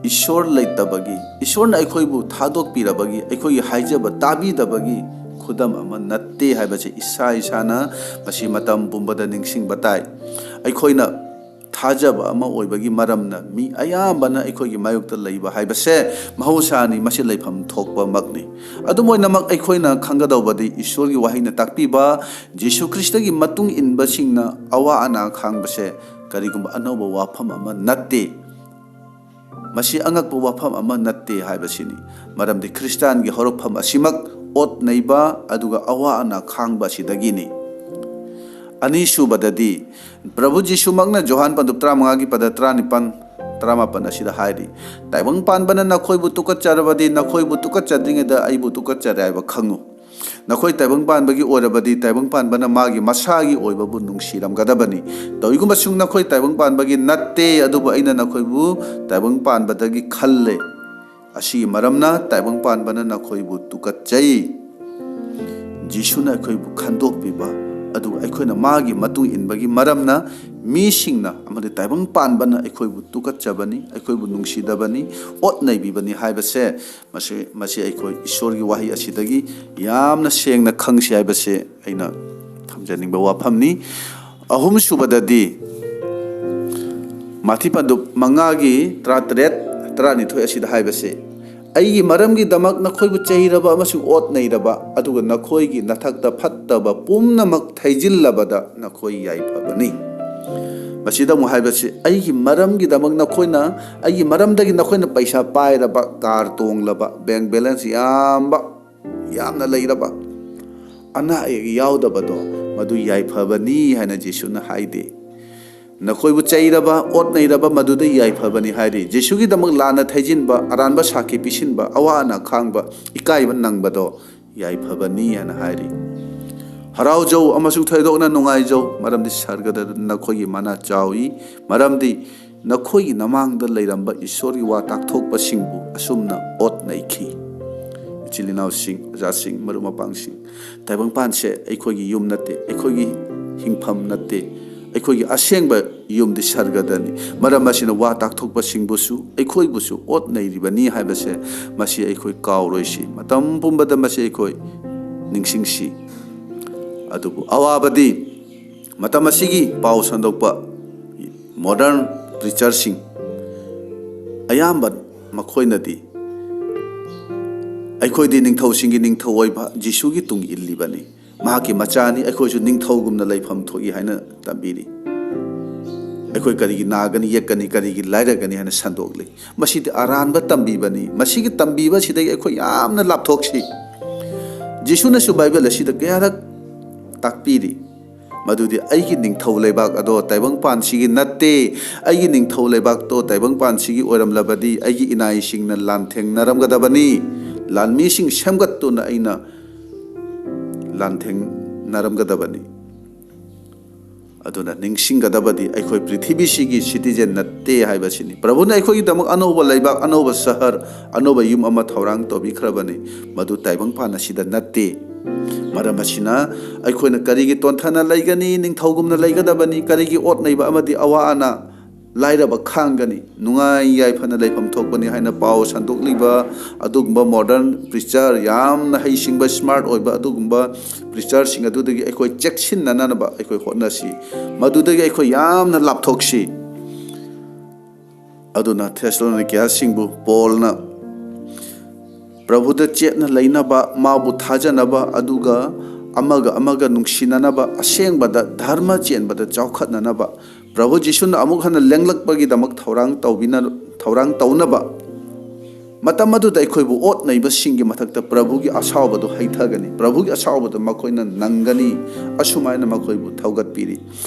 ꯏꯁꯣꯔ ꯂꯩꯇꯕꯒꯤ, ꯏꯁꯣꯔꯅ ꯑꯩꯈꯣꯏꯕꯨ ꯊꯥꯗꯣꯛꯄꯤꯔꯕꯒꯤ, ꯑꯩꯈꯣꯏꯒꯤ ꯍꯥꯏꯖꯕ ꯇꯥꯕꯤꯗꯕꯒꯤ ꯈꯨꯗꯝ ꯑꯃ ꯅꯠꯇꯦ ꯍꯥꯏꯕꯁꯤ ꯏꯁꯥ ꯏꯁꯥꯅ ꯃꯁꯤ ꯃꯇꯝ ꯄꯨꯝꯕꯗ ꯅꯤꯡꯁꯤꯡꯕ ꯇꯥꯏ꯫ ꯑꯩꯈꯣꯏꯅ ꯊꯥꯖꯕ ꯑꯃ ꯑꯣꯏꯕꯒꯤ ꯃꯔꯝꯅ ꯃꯤ ꯑꯌꯥꯝꯕꯅ ꯑꯩꯈꯣꯏꯒꯤ ꯃꯥꯌꯣꯛꯇ ꯂꯩꯕ ꯍꯥꯏꯕꯁꯦ ꯃꯍꯧꯁꯥꯅꯤ, ꯃꯁꯤ ꯂꯩꯐꯝ ꯊꯣꯛꯄꯃꯛꯅꯤ꯫ ꯑꯗꯨꯝ ꯑꯣꯏꯅꯃꯛ, ꯑꯩꯈꯣꯏꯅ ꯈꯪꯒꯗꯧꯕꯗꯤ ꯏꯁꯣꯔꯒꯤ ꯋꯥꯍꯩꯅ ꯇꯥꯛꯄꯤꯕ ꯖꯤꯁꯨ ꯈ꯭ꯔꯤꯁꯇꯒꯤ ꯃꯇꯨꯡ ꯏꯟꯕꯁꯤꯡꯅ ꯑꯋꯥ ꯑꯅꯥ ꯈꯥꯡꯕꯁꯦ ꯀꯔꯤꯒꯨꯝꯕ ꯑꯅꯧꯕ ꯋꯥꯐꯝ ꯑꯃ ꯅꯠꯇꯦ꯫ ꯃꯁꯤ ꯑꯉꯛꯄ ꯋꯥꯐꯝ ꯑꯃ ꯅꯠꯇꯦ ꯍꯥꯏꯕꯁꯤꯅꯤ꯫ ꯃꯔꯝꯗꯤ ꯈ꯭ꯔꯤꯁꯇꯥꯟꯒꯤ ꯍꯧꯔꯛꯐꯝ ꯑꯁꯤꯃꯛ ꯑꯣꯠ ꯅꯩꯕ ꯑꯗꯨꯒ ꯑꯋꯥ ꯑꯅꯥ ꯈꯥꯡꯕ ꯑꯁꯤꯗꯒꯤꯅꯤ꯫ ꯑꯅꯤꯁꯨꯕꯗꯗꯤ, ꯄ꯭ꯔꯚꯨ ꯖꯤꯁꯨꯃꯛꯅ ꯖꯣꯍꯥꯟ ꯄꯟꯗꯨꯞ ꯇꯔꯥꯃꯉꯥꯒꯤ ꯄꯗ ꯇꯔꯥꯅꯤꯄꯥꯟ, ꯇꯔꯥꯃꯥꯄꯟ ꯑꯁꯤꯗ ꯍꯥꯏꯔꯤ, "ꯇꯥꯏꯕꯪ ꯄꯥꯟꯕꯅ ꯅꯈꯣꯏꯕꯨ ꯇꯨꯀꯠꯆꯔꯕꯗꯤ ꯅꯈꯣꯏꯕꯨ ꯇꯨꯀꯠꯆꯗ꯭ꯔꯤꯉꯩꯗ ꯑꯩꯕꯨ ꯇꯨꯀꯠꯆꯔꯦ ꯍꯥꯏꯕ ꯈꯪꯉꯨ꯫ ꯅꯈꯣꯏ ꯇꯥꯏꯕꯪ ꯄꯥꯟꯕꯒꯤ ꯑꯣꯏꯔꯕꯗꯤ ꯇꯥꯏꯕꯪ ꯄꯥꯟꯕꯅ ꯃꯥꯒꯤ ꯃꯁꯥꯒꯤ ꯑꯣꯏꯕꯕꯨ ꯅꯨꯡꯁꯤꯔꯝꯒꯗꯕꯅꯤ꯫ ꯇꯧꯏꯒꯨꯝꯕꯁꯨꯡ ꯅꯈꯣꯏ ꯇꯥꯏꯕꯪ ꯄꯥꯟꯕꯒꯤ ꯅꯠꯇꯦ, ꯑꯗꯨꯕꯨ ꯑꯩꯅ ꯅꯈꯣꯏꯕꯨ ꯇꯥꯏꯕꯪ ꯄꯥꯟꯕꯗꯒꯤ ꯈꯜꯂꯦ꯫ ꯑꯁꯤꯒꯤ ꯃꯔꯝꯅ ꯇꯥꯏꯕꯪ ꯄꯥꯟꯕꯅ ꯅꯈꯣꯏꯕꯨ ꯇꯨꯀꯠꯆꯩ꯫" ꯖꯤꯁꯨꯅ ꯑꯩꯈꯣꯏꯕꯨ ꯈꯟꯗꯣꯛꯄꯤꯕ, ꯑꯗꯨꯒ ꯑꯩꯈꯣꯏꯅ ꯃꯥꯒꯤ ꯃꯇꯨꯡ ꯏꯟꯕꯒꯤ ꯃꯔꯝꯅ ꯃꯤꯁꯤꯡꯅ ꯑꯃꯗꯤ ꯇꯥꯏꯕꯪ ꯄꯥꯟꯕꯅ ꯑꯩꯈꯣꯏꯕꯨ ꯇꯨꯀꯠꯆꯕꯅꯤ, ꯑꯩꯈꯣꯏꯕꯨ ꯅꯨꯡꯁꯤꯗꯕꯅꯤ, ꯑꯣꯠ ꯅꯩꯕꯤꯕꯅꯤ ꯍꯥꯏꯕꯁꯦ ꯃꯁꯤ, ꯃꯁꯤ ꯑꯩꯈꯣꯏ ꯏꯁꯣꯔꯒꯤ ꯋꯥꯍꯩ ꯑꯁꯤꯗꯒꯤ ꯌꯥꯝꯅ ꯁꯦꯡꯅ ꯈꯪꯁꯤ ꯍꯥꯏꯕꯁꯦ ꯑꯩꯅ ꯊꯝꯖꯅꯤꯡꯕ ꯋꯥꯐꯝꯅꯤ꯫ ꯑꯍꯨꯝꯁꯨꯕꯗꯗꯤ, ꯃꯥꯊꯤ ꯄꯟꯗꯨꯞ ꯃꯉꯥꯒꯤ ꯇꯔꯥꯇꯔꯦꯠ, ꯇꯔꯥꯅꯤꯊꯣꯏ ꯑꯁꯤꯗ ꯍꯥꯏꯕꯁꯦ, "ꯑꯩꯒꯤ ꯃꯔꯝꯒꯤꯗꯃꯛ ꯅꯈꯣꯏꯕꯨ ꯆꯩꯔꯕ ꯑꯃꯁꯨꯡ ꯑꯣꯠ ꯅꯩꯔꯕ, ꯑꯗꯨꯒ ꯅꯈꯣꯏꯒꯤ ꯅꯊꯛꯇ ꯐꯠꯇꯕ ꯄꯨꯝꯅꯃꯛ ꯊꯩꯖꯤꯜꯂꯕꯗ ꯅꯈꯣꯏ ꯌꯥꯏꯐꯕꯅꯤ"꯫ ꯃꯁꯤꯗ ꯑꯃꯨꯛ ꯍꯥꯏꯕꯁꯤ, "ꯑꯩꯒꯤ ꯃꯔꯝꯒꯤꯗꯃꯛ ꯅꯈꯣꯏꯅ, ꯑꯩꯒꯤ ꯃꯔꯝꯗꯒꯤ ꯅꯈꯣꯏꯅ ꯄꯩꯁꯥ ꯄꯥꯏꯔꯕ, ꯀꯥꯔ ꯇꯣꯡꯂꯕ, ꯕꯦꯡ ꯕꯦꯂꯦꯟꯁ ꯌꯥꯝꯕ, ꯌꯥꯝꯅ ꯂꯩꯔꯕ, ꯑꯅꯥ ꯑꯌꯦꯛ ꯌꯥꯎꯗꯕꯗꯣ, ꯃꯗꯨ ꯌꯥꯏꯐꯕꯅꯤ" ꯍꯥꯏꯅ ꯖꯤꯁꯨꯅ ꯍꯥꯏꯗꯦ꯫ "ꯅꯈꯣꯏꯕꯨ ꯆꯩꯔꯕ, ꯑꯣꯠ ꯅꯩꯔꯕ, ꯃꯗꯨꯗ ꯌꯥꯏꯐꯕꯅꯤ" ꯍꯥꯏꯔꯤ꯫ ꯖꯤꯁꯨꯒꯤꯗꯃꯛ ꯂꯥꯟꯅ ꯊꯩꯖꯤꯟꯕ, ꯑꯔꯥꯟꯕ ꯁꯥꯈꯤ ꯄꯤꯁꯤꯟꯕ, ꯑꯋꯥ ꯑꯅꯥ ꯈꯥꯡꯕ, ꯏꯀꯥꯏꯕ ꯅꯪꯕꯗꯣ ꯌꯥꯏꯐꯕꯅꯤ ꯍꯥꯏꯅ ꯍꯥꯏꯔꯤ꯫ "ꯍꯔꯥꯎꯖꯧ ꯑꯃꯁꯨꯡ ꯊꯣꯏꯗꯣꯛꯅ ꯅꯨꯡꯉꯥꯏꯖꯧ, ꯃꯔꯝꯗꯤ ꯁꯔꯒꯗ ꯅꯈꯣꯏꯒꯤ ꯃꯅꯥ ꯆꯥꯎꯏ, ꯃꯔꯝꯗꯤ ꯅꯈꯣꯏꯒꯤ ꯃꯃꯥꯡꯗ ꯂꯩꯔꯝꯕ ꯏꯁꯣꯔꯒꯤ ꯋꯥ ꯇꯥꯛꯊꯣꯛꯄꯁꯤꯡꯕꯨ ꯑꯁꯨꯝꯅ ꯑꯣꯠ ꯅꯩꯈꯤ"꯫ ꯏꯆꯤꯜ ꯏꯅꯥꯎꯁꯤꯡ, ꯑꯣꯖꯥꯁꯤꯡ, ꯃꯔꯨꯞ ꯃꯄꯥꯡꯁꯤꯡ, ꯇꯥꯏꯕꯪꯄꯥꯟꯁꯦ ꯑꯩꯈꯣꯏꯒꯤ ꯌꯨꯝ ꯅꯠꯇꯦ, ꯑꯩꯈꯣꯏꯒꯤ ꯍꯤꯡꯐꯝ ꯅꯠꯇꯦ꯫ ꯑꯩꯈꯣꯏꯒꯤ ꯑꯁꯦꯡꯕ ꯌꯨꯝꯗꯤ ꯁꯔꯒꯗꯅꯤ꯫ ꯃꯔꯝ ꯑꯁꯤꯅ ꯋꯥ ꯇꯥꯛꯊꯣꯛꯄꯁꯤꯡꯕꯨꯁꯨ, ꯑꯩꯈꯣꯏꯕꯨꯁꯨ ꯑꯣꯠ ꯅꯩꯔꯤꯕꯅꯤ ꯍꯥꯏꯕꯁꯦ, ꯃꯁꯤ ꯑꯩꯈꯣꯏ ꯀꯥꯎꯔꯣꯏꯁꯤ꯫ ꯃꯇꯝ ꯄꯨꯝꯕꯗ ꯃꯁꯤ ꯑꯩꯈꯣꯏ ꯅꯤꯡꯁꯤꯡꯁꯤ꯫ ꯑꯗꯨꯕꯨ ꯑꯋꯥꯕꯗꯤ, ꯃꯇꯝ ꯑꯁꯤꯒꯤ ꯄꯥꯎ ꯁꯟꯗꯣꯛꯄ ꯃꯣꯗꯔꯟ ꯄ꯭ꯔꯤꯆꯔꯁꯤꯡ ꯑꯌꯥꯝꯕ ꯃꯈꯣꯏꯅꯗꯤ, "ꯑꯩꯈꯣꯏꯗꯤ ꯅꯤꯡꯊꯧꯁꯤꯡꯒꯤ ꯅꯤꯡꯊꯧ ꯑꯣꯏꯕ ꯖꯤꯁꯨꯒꯤ ꯇꯨꯡ ꯏꯜꯂꯤꯕꯅꯤ, ꯃꯍꯥꯛꯀꯤ ꯃꯆꯥꯅꯤ, ꯑꯩꯈꯣꯏꯁꯨ ꯅꯤꯡꯊꯧꯒꯨꯝꯅ ꯂꯩꯐꯝ ꯊꯣꯛꯏ" ꯍꯥꯏꯅ ꯇꯝꯕꯤꯔꯤ꯫ "ꯑꯩꯈꯣꯏ ꯀꯔꯤꯒꯤ ꯅꯥꯒꯅꯤ, ꯌꯦꯛꯀꯅꯤ, ꯀꯔꯤꯒꯤ ꯂꯥꯏꯔꯒꯅꯤ?" ꯍꯥꯏꯅ ꯁꯟꯗꯣꯛꯂꯤ꯫ ꯃꯁꯤꯗꯤ ꯑꯔꯥꯟꯕ ꯇꯝꯕꯤꯕꯅꯤ꯫ ꯃꯁꯤꯒꯤ ꯇꯝꯕꯤꯕ ꯑꯁꯤꯗꯒꯤ ꯑꯩꯈꯣꯏ ꯌꯥꯝꯅ ꯂꯥꯞꯊꯣꯛꯁꯤ꯫ ꯖꯤꯁꯨꯅꯁꯨ ꯕꯥꯏꯕꯜ ꯑꯁꯤꯗ ꯀꯌꯥꯔꯛ ꯇꯥꯛꯄꯤꯔꯤ, ꯃꯗꯨꯗꯤ, "ꯑꯩꯒꯤ ꯅꯤꯡꯊꯧ ꯂꯩꯕꯥꯛ ꯑꯗꯣ ꯇꯥꯏꯕꯪꯄꯥꯟꯁꯤꯒꯤ ꯅꯠꯇꯦ꯫ ꯑꯩꯒꯤ ꯅꯤꯡꯊꯧ ꯂꯩꯕꯥꯛꯇꯣ ꯇꯥꯏꯕꯪꯄꯥꯟꯁꯤꯒꯤ ꯑꯣꯏꯔꯝꯂꯕꯗꯤ, ꯑꯩꯒꯤ ꯏꯅꯥꯏꯁꯤꯡꯅ ꯂꯥꯟꯊꯦꯡꯅꯔꯝꯒꯗꯕꯅꯤ, ꯂꯥꯟꯃꯤꯁꯤꯡ ꯁꯦꯝꯒꯠꯇꯨꯅ ꯑꯩꯅ ꯂꯥꯟꯊꯦꯡꯅꯔꯝꯒꯗꯕꯅꯤ"꯫ ꯑꯗꯨꯅ ꯅꯤꯡꯁꯤꯡꯒꯗꯕꯗꯤ, ꯑꯩꯈꯣꯏ ꯄ꯭ꯔꯤꯊꯤꯕꯤꯁꯤꯒꯤ ꯁꯤꯇꯤꯖꯦꯟ ꯅꯠꯇꯦ ꯍꯥꯏꯕꯁꯤꯅꯤ꯫ ꯄ꯭ꯔꯚꯨꯅ ꯑꯩꯈꯣꯏꯒꯤꯗꯃꯛ ꯑꯅꯧꯕ ꯂꯩꯕꯥꯛ, ꯑꯅꯧꯕ ꯁꯍꯔ, ꯑꯅꯧꯕ ꯌꯨꯝ ꯑꯃ ꯊꯧꯔꯥꯡ ꯇꯧꯕꯤꯈ꯭ꯔꯕꯅꯤ꯫ ꯃꯗꯨ ꯇꯥꯏꯕꯪꯄꯥꯟ ꯑꯁꯤꯗ ꯅꯠꯇꯦ꯫ ꯃꯔꯝ ꯑꯁꯤꯅ, ꯑꯩꯈꯣꯏꯅ ꯀꯔꯤꯒꯤ ꯇꯣꯟꯊꯅ ꯂꯩꯒꯅꯤ, ꯅꯤꯡꯊꯧꯒꯨꯝꯅ ꯂꯩꯒꯗꯕꯅꯤ, ꯀꯔꯤꯒꯤ ꯑꯣꯠ ꯅꯩꯕ ꯑꯃꯗꯤ ꯑꯋꯥ ꯑꯅꯥ, ꯂꯥꯏꯔꯕ ꯈꯥꯡꯒꯅꯤ, ꯅꯨꯡꯉꯥꯏ ꯌꯥꯏꯐꯅ ꯂꯩꯐꯝ ꯊꯣꯛꯄꯅꯤ ꯍꯥꯏꯅ ꯄꯥꯎ ꯁꯟꯗꯣꯛꯂꯤꯕ ꯑꯗꯨꯒꯨꯝꯕ ꯃꯣꯗꯔꯟ ꯄ꯭ꯔꯤꯆꯔ, ꯌꯥꯝꯅ ꯍꯩꯁꯤꯡꯕ, ꯁ꯭ꯃꯥꯔꯠ ꯑꯣꯏꯕ ꯑꯗꯨꯒꯨꯝꯕ ꯄ꯭ꯔꯤꯆꯔꯁꯤꯡ ꯑꯗꯨꯗꯒꯤ ꯑꯩꯈꯣꯏ ꯆꯦꯛꯁꯤꯟꯅꯅꯕ ꯑꯩꯈꯣꯏ ꯍꯣꯠꯅꯁꯤ꯫ ꯃꯗꯨꯗꯒꯤ ꯑꯩꯈꯣꯏ ꯌꯥꯝꯅ ꯂꯥꯞꯊꯣꯛꯁꯤ꯫ ꯑꯗꯨꯅ ꯊꯦꯁꯂꯣꯅꯤꯀꯤꯌꯥꯁꯤꯡꯕꯨ ꯄꯣꯜꯅ ꯄ꯭ꯔꯚꯨꯗ ꯆꯦꯠꯅ ꯂꯩꯅꯕ, ꯃꯥꯕꯨ ꯊꯥꯖꯅꯕ, ꯑꯗꯨꯒ ꯑꯃꯒ ꯑꯃꯒ ꯅꯨꯡꯁꯤꯅꯅꯕ, ꯑꯁꯦꯡꯕꯗ ꯙꯔꯃ ꯆꯦꯟꯕꯗ ꯆꯥꯎꯈꯠꯅꯅꯕ, ꯄ꯭ꯔꯚꯨ ꯖꯤꯁꯨꯅ ꯑꯃꯨꯛ ꯍꯟꯅ ꯂꯦꯡꯂꯛꯄꯒꯤꯗꯃꯛ ꯊꯧꯔꯥꯡ ꯇꯧꯕꯤꯅ-, ꯊꯧꯔꯥꯡ ꯇꯧꯅꯕ, ꯃꯇꯝ ꯑꯗꯨꯗ ꯑꯩꯈꯣꯏꯕꯨ ꯑꯣꯠ ꯅꯩꯕꯁꯤꯡꯒꯤ ꯃꯊꯛꯇ ꯄ꯭ꯔꯚꯨꯒꯤ ꯑꯁꯥꯎꯕꯗꯨ ꯍꯩꯊꯒꯅꯤ, ꯄ꯭ꯔꯚꯨꯒꯤ ꯑꯁꯥꯎꯕꯗ ꯃꯈꯣꯏꯅ ꯅꯪꯒꯅꯤ, ꯑꯁꯨꯃꯥꯏꯅ ꯃꯈꯣꯏꯕꯨ ꯊꯧꯒꯠꯄꯤꯔꯤ꯫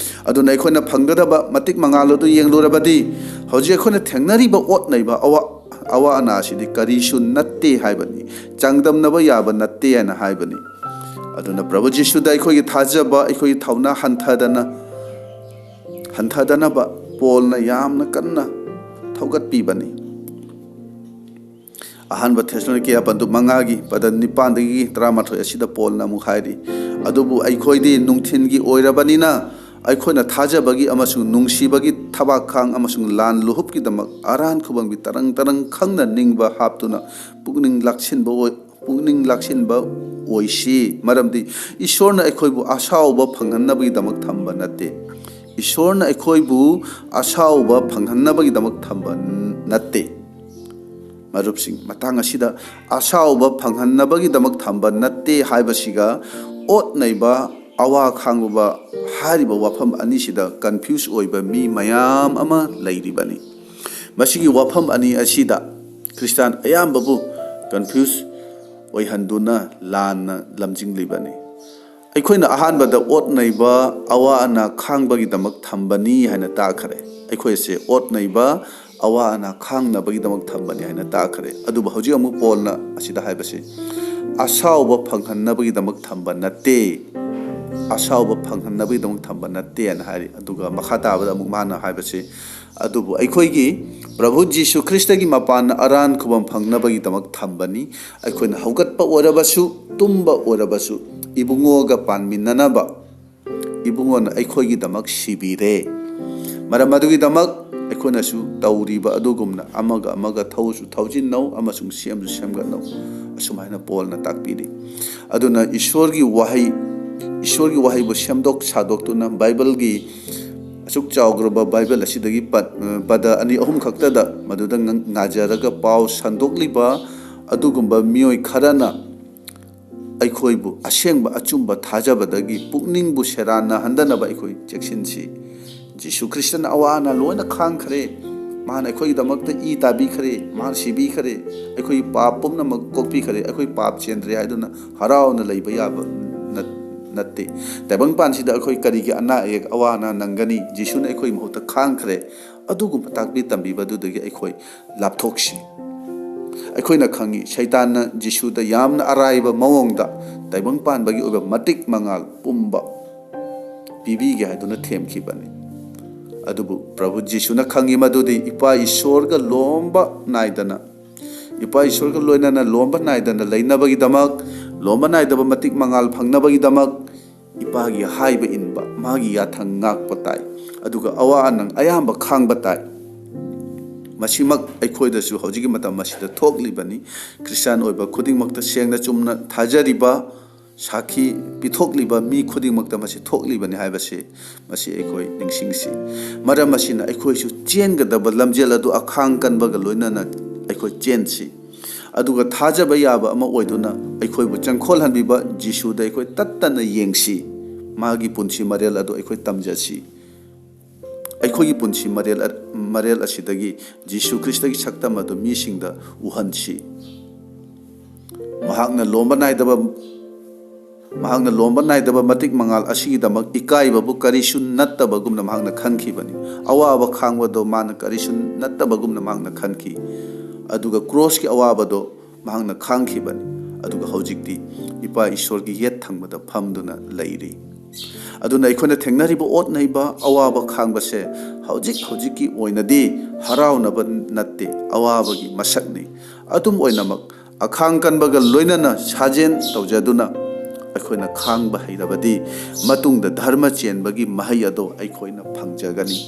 ꯑꯗꯨꯅ ꯑꯩꯈꯣꯏꯅ ꯐꯪꯒꯗꯕ ꯃꯇꯤꯛ ꯃꯉꯥꯜ ꯑꯗꯨ ꯌꯦꯡꯂꯨꯔꯕꯗꯤ, ꯍꯧꯖꯤꯛ ꯑꯩꯈꯣꯏꯅ ꯊꯦꯡꯅꯔꯤꯕ ꯑꯣꯠ ꯅꯩꯕ ꯑꯋꯥ-, ꯑꯋꯥ ꯑꯅꯥ ꯑꯁꯤꯗꯤ ꯀꯔꯤꯁꯨ ꯅꯠꯇꯦ ꯍꯥꯏꯕꯅꯤ, ꯆꯥꯡꯗꯝꯅꯕ ꯌꯥꯕ ꯅꯠꯇꯦ ꯍꯥꯏꯅ ꯍꯥꯏꯕꯅꯤ꯫ ꯑꯗꯨꯅ ꯄ꯭ꯔꯚꯨ ꯖꯤꯁꯨꯗ ꯑꯩꯈꯣꯏꯒꯤ ꯊꯥꯖꯕ, ꯑꯩꯈꯣꯏꯒꯤ ꯊꯧꯅꯥ ꯍꯟꯊꯗꯅ, ꯍꯟꯊꯗꯅꯕ ꯄꯣꯜꯅ ꯌꯥꯝꯅ ꯀꯟꯅ ꯊꯧꯒꯠꯄꯤꯕꯅꯤ꯫ ꯑꯍꯥꯟꯕ ꯊꯦꯁꯂꯣꯅꯤꯀꯦ ꯄꯟꯗꯨꯞ ꯃꯉꯥꯒꯤ ꯄꯗ ꯅꯤꯄꯥꯟꯗꯒꯤ ꯇꯔꯥꯃꯥꯊꯣꯏ ꯑꯁꯤꯗ ꯄꯣꯜꯅ ꯑꯃꯨꯛ ꯍꯥꯏꯔꯤ, "ꯑꯗꯨꯕꯨ ꯑꯩꯈꯣꯏꯗꯤ ꯅꯨꯡꯊꯤꯜꯒꯤ ꯑꯣꯏꯔꯕꯅꯤꯅ, ꯑꯩꯈꯣꯏꯅ ꯊꯥꯖꯕꯒꯤ ꯑꯃꯁꯨꯡ ꯅꯨꯡꯁꯤꯕꯒꯤ ꯊꯕꯥꯛꯈꯥꯡ ꯑꯃꯁꯨꯡ ꯂꯥꯟ ꯂꯨꯍꯨꯞꯀꯤꯗꯃꯛ ꯑꯔꯥꯟ ꯈꯨꯕꯝꯒꯤ ꯇꯔꯪ ꯇꯔꯪ ꯈꯪꯅ ꯅꯤꯡꯕ ꯍꯥꯞꯇꯨꯅ ꯄꯨꯛꯅꯤꯡ ꯂꯥꯛꯁꯤꯟꯕ ꯑꯣꯏ-, ꯄꯨꯛꯅꯤꯡ ꯂꯥꯛꯁꯤꯟꯕ ꯑꯣꯏꯁꯤ, ꯃꯔꯝꯗꯤ ꯏꯁꯣꯔꯅ ꯑꯩꯈꯣꯏꯕꯨ ꯑꯁꯥꯎꯕ ꯐꯪꯍꯟꯅꯕꯒꯤꯗꯃꯛ ꯊꯝꯕ ꯅꯠꯇꯦ꯫ ꯏꯁꯣꯔꯅ ꯑꯩꯈꯣꯏꯕꯨ ꯑꯁꯥꯎꯕ ꯐꯪꯍꯟꯅꯕꯒꯤꯗꯃꯛ ꯊꯝꯕ ꯅꯠꯇꯦ꯫" ꯃꯔꯨꯞꯁꯤꯡ, ꯃꯇꯥꯡ ꯑꯁꯤꯗ ꯑꯁꯥꯎꯕ ꯐꯪꯍꯟꯅꯕꯒꯤꯗꯃꯛ ꯊꯝꯕ ꯅꯠꯇꯦ ꯍꯥꯏꯕꯁꯤꯒ ꯑꯣꯠ ꯅꯩꯕ, ꯑꯋꯥ ꯈꯥꯡꯕ ꯍꯥꯏꯔꯤꯕ ꯋꯥꯐꯝ ꯑꯅꯤꯁꯤꯗ ꯀꯟꯐ꯭ꯌꯨꯁ ꯑꯣꯏꯕ ꯃꯤ ꯃꯌꯥꯝ ꯑꯃ ꯂꯩꯔꯤꯕꯅꯤ꯫ ꯃꯁꯤꯒꯤ ꯋꯥꯐꯝ ꯑꯅꯤ ꯑꯁꯤꯗ ꯈ꯭ꯔꯤꯁꯇꯥꯟ ꯑꯌꯥꯝꯕꯕꯨ ꯀꯟꯐ꯭ꯌꯨꯁ ꯑꯣꯏꯍꯟꯗꯨꯅ ꯂꯥꯟꯅ ꯂꯝꯖꯤꯡꯂꯤꯕꯅꯤ꯫ ꯑꯩꯈꯣꯏꯅ ꯑꯍꯥꯟꯕꯗ ꯑꯣꯠ ꯅꯩꯕ, ꯑꯋꯥ ꯑꯅꯥ ꯈꯥꯡꯕꯒꯤꯗꯃꯛ ꯊꯝꯕꯅꯤ ꯍꯥꯏꯅ ꯇꯥꯈꯔꯦ꯫ ꯑꯩꯈꯣꯏꯁꯦ ꯑꯣꯠ ꯅꯩꯕ, ꯑꯋꯥ ꯑꯅꯥ ꯈꯥꯡꯅꯕꯒꯤꯗꯃꯛ ꯊꯝꯕꯅꯤ ꯍꯥꯏꯅ ꯇꯥꯈꯔꯦ꯫ ꯑꯗꯨꯕꯨ ꯍꯧꯖꯤꯛ ꯑꯃꯨꯛ ꯄꯣꯜꯅ ꯑꯁꯤꯗ ꯍꯥꯏꯕꯁꯤ, "ꯑꯁꯥꯎꯕ ꯐꯪꯍꯟꯅꯕꯒꯤꯗꯃꯛ ꯊꯝꯕ ꯅꯠꯇꯦ, ꯑꯁꯥꯎꯕ ꯐꯪꯍꯟꯅꯕꯒꯤꯗꯃꯛ ꯊꯝꯕ ꯅꯠꯇꯦ" ꯍꯥꯏꯅ ꯍꯥꯏꯔꯤ꯫ ꯑꯗꯨꯒ ꯃꯈꯥ ꯇꯥꯕꯗ ꯑꯃꯨꯛ ꯃꯥꯅ ꯍꯥꯏꯕꯁꯤ, "ꯑꯗꯨꯕꯨ ꯑꯩꯈꯣꯏꯒꯤ ꯄ꯭ꯔꯚꯨ ꯖꯤꯁꯨ ꯈ꯭ꯔꯤꯁꯇꯒꯤ ꯃꯄꯥꯟꯅ ꯑꯔꯥꯟ ꯈꯨꯕꯝ ꯐꯪꯅꯕꯒꯤꯗꯃꯛ ꯊꯝꯕꯅꯤ꯫ ꯑꯩꯈꯣꯏꯅ ꯍꯧꯒꯠꯄ ꯑꯣꯏꯔꯕꯁꯨ, ꯇꯨꯝꯕ ꯑꯣꯏꯔꯕꯁꯨ, ꯏꯕꯨꯡꯉꯣꯒ ꯄꯥꯟꯃꯤꯟꯅꯅꯕ, ꯏꯕꯨꯡꯉꯣꯅ ꯑꯩꯈꯣꯏꯒꯤꯗꯃꯛ ꯁꯤꯕꯤꯔꯦ꯫ ꯃꯔꯝ ꯑꯗꯨꯒꯤꯗꯃꯛ ꯑꯩꯈꯣꯏꯅꯁꯨ ꯇꯧꯔꯤꯕ ꯑꯗꯨꯒꯨꯝꯅ ꯑꯃꯒ ꯑꯃꯒ ꯊꯧꯁꯨ ꯊꯧꯖꯤꯟꯅꯧ ꯑꯃꯁꯨꯡ ꯁꯦꯝꯁꯨ ꯁꯦꯝꯒꯠꯅꯧ꯫" ꯑꯁꯨꯃꯥꯏꯅ ꯄꯣꯜꯅ ꯇꯥꯛꯄꯤꯔꯤ꯫ ꯑꯗꯨꯅ ꯏꯁꯣꯔꯒꯤ ꯋꯥꯍꯩ, ꯏꯁꯣꯔꯒꯤ ꯋꯥꯍꯩꯕꯨ ꯁꯦꯝꯗꯣꯛ ꯁꯥꯗꯣꯛꯇꯨꯅ ꯕꯥꯏꯕꯜꯒꯤ ꯑꯁꯨꯛ ꯆꯥꯎꯈ꯭ꯔꯕ ꯕꯥꯏꯕꯜ ꯑꯁꯤꯗꯒꯤ ꯄ-, ꯄꯗ ꯑꯅꯤ ꯑꯍꯨꯝ ꯈꯛꯇꯗ ꯃꯗꯨꯗ ꯉ-, ꯉꯥꯖꯔꯒ ꯄꯥꯎ ꯁꯟꯗꯣꯛꯂꯤꯕ ꯑꯗꯨꯒꯨꯝꯕ ꯃꯤꯑꯣꯏ ꯈꯔꯅ ꯑꯩꯈꯣꯏꯕꯨ ꯑꯁꯦꯡꯕ ꯑꯆꯨꯝꯕ ꯊꯥꯖꯕꯗꯒꯤ ꯄꯨꯛꯅꯤꯡꯕꯨ ꯁꯦꯔꯥꯟꯅꯍꯟꯗꯅꯕ ꯑꯩꯈꯣꯏ ꯆꯦꯛꯁꯤꯟꯁꯤ꯫ ꯖꯤꯁꯨ ꯈ꯭ꯔꯤꯁꯇꯅ ꯑꯋꯥ ꯑꯅꯥ ꯂꯣꯏꯅ ꯈꯥꯡꯈ꯭ꯔꯦ꯫ ꯃꯥꯅ ꯑꯩꯈꯣꯏꯒꯤꯗꯃꯛꯇ ꯏ ꯇꯥꯕꯤꯈ꯭ꯔꯦ꯫ ꯃꯥꯅ ꯁꯤꯕꯤꯈ꯭ꯔꯦ꯫ ꯑꯩꯈꯣꯏꯒꯤ ꯄꯥꯞ ꯄꯨꯝꯅꯃꯛ ꯀꯣꯛꯄꯤꯈ꯭ꯔꯦ꯫ ꯑꯩꯈꯣꯏ ꯄꯥꯞ ꯆꯦꯟꯗ꯭ꯔꯦ ꯍꯥꯏꯗꯨꯅ ꯍꯔꯥꯎꯅ ꯂꯩꯕ ꯌꯥꯕ ꯅꯠ-, ꯅꯠꯇꯦ꯫ ꯇꯥꯏꯕꯪꯄꯥꯟꯁꯤꯗ ꯑꯩꯈꯣꯏ ꯀꯔꯤꯒꯤ ꯑꯅꯥ ꯑꯌꯦꯛ ꯑꯋꯥ ꯑꯅꯥ ꯅꯪꯒꯅꯤ? ꯖꯤꯁꯨꯅ ꯑꯩꯈꯣꯏꯒꯤ ꯃꯍꯨꯠꯇ ꯈꯥꯡꯈ꯭ꯔꯦ꯫ ꯑꯗꯨꯒꯨꯝꯕ ꯇꯥꯛꯄꯤ ꯇꯝꯕꯤꯕ ꯑꯗꯨꯗꯒꯤ ꯑꯩꯈꯣꯏ ꯂꯥꯞꯊꯣꯛꯁꯤ꯫ ꯑꯩꯈꯣꯏꯅ ꯈꯪꯉꯤ, ꯁꯩꯇꯥꯟꯅ ꯖꯤꯁꯨꯗ ꯌꯥꯝꯅ ꯑꯔꯥꯏꯕ ꯃꯑꯣꯡꯗ ꯇꯥꯏꯕꯪ ꯄꯥꯟꯕꯒꯤ ꯑꯣꯏꯕ ꯃꯇꯤꯛ ꯃꯉꯥꯜ ꯄꯨꯝꯕ ꯄꯤꯕꯤꯒꯦ ꯍꯥꯏꯗꯨꯅ ꯊꯦꯝꯈꯤꯕꯅꯤ꯫ ꯑꯗꯨꯕꯨ ꯄ꯭ꯔꯚꯨ ꯖꯤꯁꯨꯅ ꯈꯪꯉꯤ ꯃꯗꯨꯗꯤ ꯏꯄꯥ ꯏꯁꯣꯔꯒ ꯂꯣꯝꯕ ꯅꯥꯏꯗꯅ, ꯏꯄꯥ ꯏꯁꯣꯔꯒ ꯂꯣꯏꯅꯅ ꯂꯣꯝꯕ ꯅꯥꯏꯗꯅ ꯂꯩꯅꯕꯒꯤꯗꯃꯛ, ꯂꯣꯝꯕ ꯅꯥꯏꯗꯕ ꯃꯇꯤꯛ ꯃꯉꯥꯜ ꯐꯪꯅꯕꯒꯤꯗꯃꯛ, ꯏꯄꯥꯒꯤ ꯍꯥꯏꯕ ꯏꯟꯕ, ꯃꯥꯒꯤ ꯌꯥꯊꯪ ꯉꯥꯛꯄ ꯇꯥꯏ꯫ ꯑꯗꯨꯒ ꯑꯋꯥ ꯑꯅꯪ ꯑꯌꯥꯝꯕ ꯈꯥꯡꯕ ꯇꯥꯏ꯫ ꯃꯁꯤꯃꯛ ꯑꯩꯈꯣꯏꯗꯁꯨ ꯍꯧꯖꯤꯛꯀꯤ ꯃꯇꯝ ꯑꯁꯤꯗ ꯊꯣꯛꯂꯤꯕꯅꯤ꯫ ꯈ꯭ꯔꯤꯁꯇꯤꯌꯥꯟ ꯑꯣꯏꯕ ꯈꯨꯗꯤꯡꯃꯛꯇ ꯁꯦꯡꯅ ꯆꯨꯝꯅ ꯊꯥꯖꯔꯤꯕ, ꯁꯥꯈꯤ ꯄꯤꯊꯣꯛꯂꯤꯕ ꯃꯤ ꯈꯨꯗꯤꯡꯃꯛꯇ ꯃꯁꯤ ꯊꯣꯛꯂꯤꯕꯅꯤ ꯍꯥꯏꯕꯁꯤ, ꯃꯁꯤ ꯑꯩꯈꯣꯏ ꯅꯤꯡꯁꯤꯡꯁꯤ꯫ ꯃꯔꯝ ꯑꯁꯤꯅ ꯑꯩꯈꯣꯏꯁꯨ ꯆꯦꯟꯒꯗꯕ ꯂꯝꯖꯦꯜ ꯑꯗꯨ ꯑꯈꯥꯡ ꯀꯟꯕꯒ ꯂꯣꯏꯅꯅ ꯑꯩꯈꯣꯏ ꯆꯦꯟꯁꯤ꯫ ꯑꯗꯨꯒ ꯊꯥꯖꯕ ꯌꯥꯕ ꯑꯃ ꯑꯣꯏꯗꯨꯅ ꯑꯩꯈꯣꯏꯕꯨ ꯆꯪꯈꯣꯜꯍꯟꯕꯤꯕ ꯖꯤꯁꯨꯗ ꯑꯩꯈꯣꯏ ꯇꯠꯇꯅ ꯌꯦꯡꯁꯤ꯫ ꯃꯥꯒꯤ ꯄꯨꯟꯁꯤ ꯃꯔꯦꯜ ꯑꯗꯨ ꯑꯩꯈꯣꯏ ꯇꯝꯖꯁꯤ꯫ ꯑꯩꯈꯣꯏꯒꯤ ꯄꯨꯟꯁꯤ ꯃꯔꯦꯜ, ꯃꯔꯦꯜ ꯑꯁꯤꯗꯒꯤ ꯖꯤꯁꯨ ꯈ꯭ꯔꯤꯁꯇꯒꯤ ꯁꯛꯇꯝ ꯑꯗꯨ ꯃꯤꯁꯤꯡꯗ ꯎꯍꯟꯁꯤ꯫ ꯃꯍꯥꯛꯅ ꯂꯣꯝꯕ ꯅꯥꯏꯗꯕ, ꯃꯍꯥꯛꯅ ꯂꯣꯝꯕ ꯅꯥꯏꯗꯕ ꯃꯇꯤꯛ ꯃꯉꯥꯜ ꯑꯁꯤꯒꯤꯗꯃꯛ ꯏꯀꯥꯏꯕꯕꯨ ꯀꯔꯤꯁꯨ ꯅꯠꯇꯕꯒꯨꯝꯅ ꯃꯍꯥꯛꯅ ꯈꯟꯈꯤꯕꯅꯤ꯫ ꯑꯋꯥꯕ ꯈꯥꯡꯕꯗꯣ ꯃꯥꯅ ꯀꯔꯤꯁꯨ ꯅꯠꯇꯕꯒꯨꯝꯅ ꯃꯍꯥꯛꯅ ꯈꯟꯈꯤ꯫ ꯑꯗꯨꯒ ꯀ꯭ꯔꯣꯁꯀꯤ ꯑꯋꯥꯕꯗꯣ ꯃꯍꯥꯛꯅ ꯈꯥꯡꯈꯤꯕꯅꯤ꯫ ꯑꯗꯨꯒ ꯍꯧꯖꯤꯛꯇꯤ ꯏꯄꯥ ꯏꯁꯣꯔꯒꯤ ꯌꯦꯠ ꯊꯪꯕꯗ ꯐꯝꯗꯨꯅ ꯂꯩꯔꯤ꯫ ꯑꯗꯨꯅ ꯑꯩꯈꯣꯏꯅ ꯊꯦꯡꯅꯔꯤꯕ ꯑꯣꯠ ꯅꯩꯕ, ꯑꯋꯥꯕ ꯈꯥꯡꯕꯁꯦ ꯍꯧꯖꯤꯛ ꯍꯧꯖꯤꯛꯀꯤ ꯑꯣꯏꯅꯗꯤ ꯍꯔꯥꯎꯅꯕ ꯅꯠꯇꯦ, ꯑꯋꯥꯕꯒꯤ ꯃꯁꯛꯅꯤ꯫ ꯑꯗꯨꯝ ꯑꯣꯏꯅꯃꯛ, ꯑꯈꯥꯡ ꯀꯟꯕꯒ ꯂꯣꯏꯅꯅ ꯁꯥꯖꯦꯟ ꯇꯧꯖꯗꯨꯅ ꯑꯩꯈꯣꯏꯅ ꯈꯥꯡꯕ ꯍꯩꯔꯕꯗꯤ, ꯃꯇꯨꯡꯗ ꯙꯔꯃ ꯆꯦꯟꯕꯒꯤ ꯃꯍꯩ ꯑꯗꯣ ꯑꯩꯈꯣꯏꯅ ꯐꯪꯖꯒꯅꯤ꯫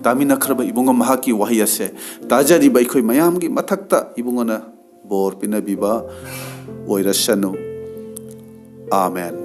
ꯇꯥꯃꯤꯟꯅꯈ꯭ꯔꯕ ꯏꯕꯨꯡꯉꯣ, ꯃꯍꯥꯛꯀꯤ ꯋꯥꯍꯩ ꯑꯁꯦ ꯇꯥꯖꯔꯤꯕ ꯑꯩꯈꯣꯏ ꯃꯌꯥꯝꯒꯤ ꯃꯊꯛꯇ ꯏꯕꯨꯡꯉꯣꯅ ꯕꯣꯔ ꯄꯤꯅꯕꯤꯕ ꯑꯣꯏꯔꯁꯅꯨ꯫ ꯑꯥꯃꯦꯟ꯫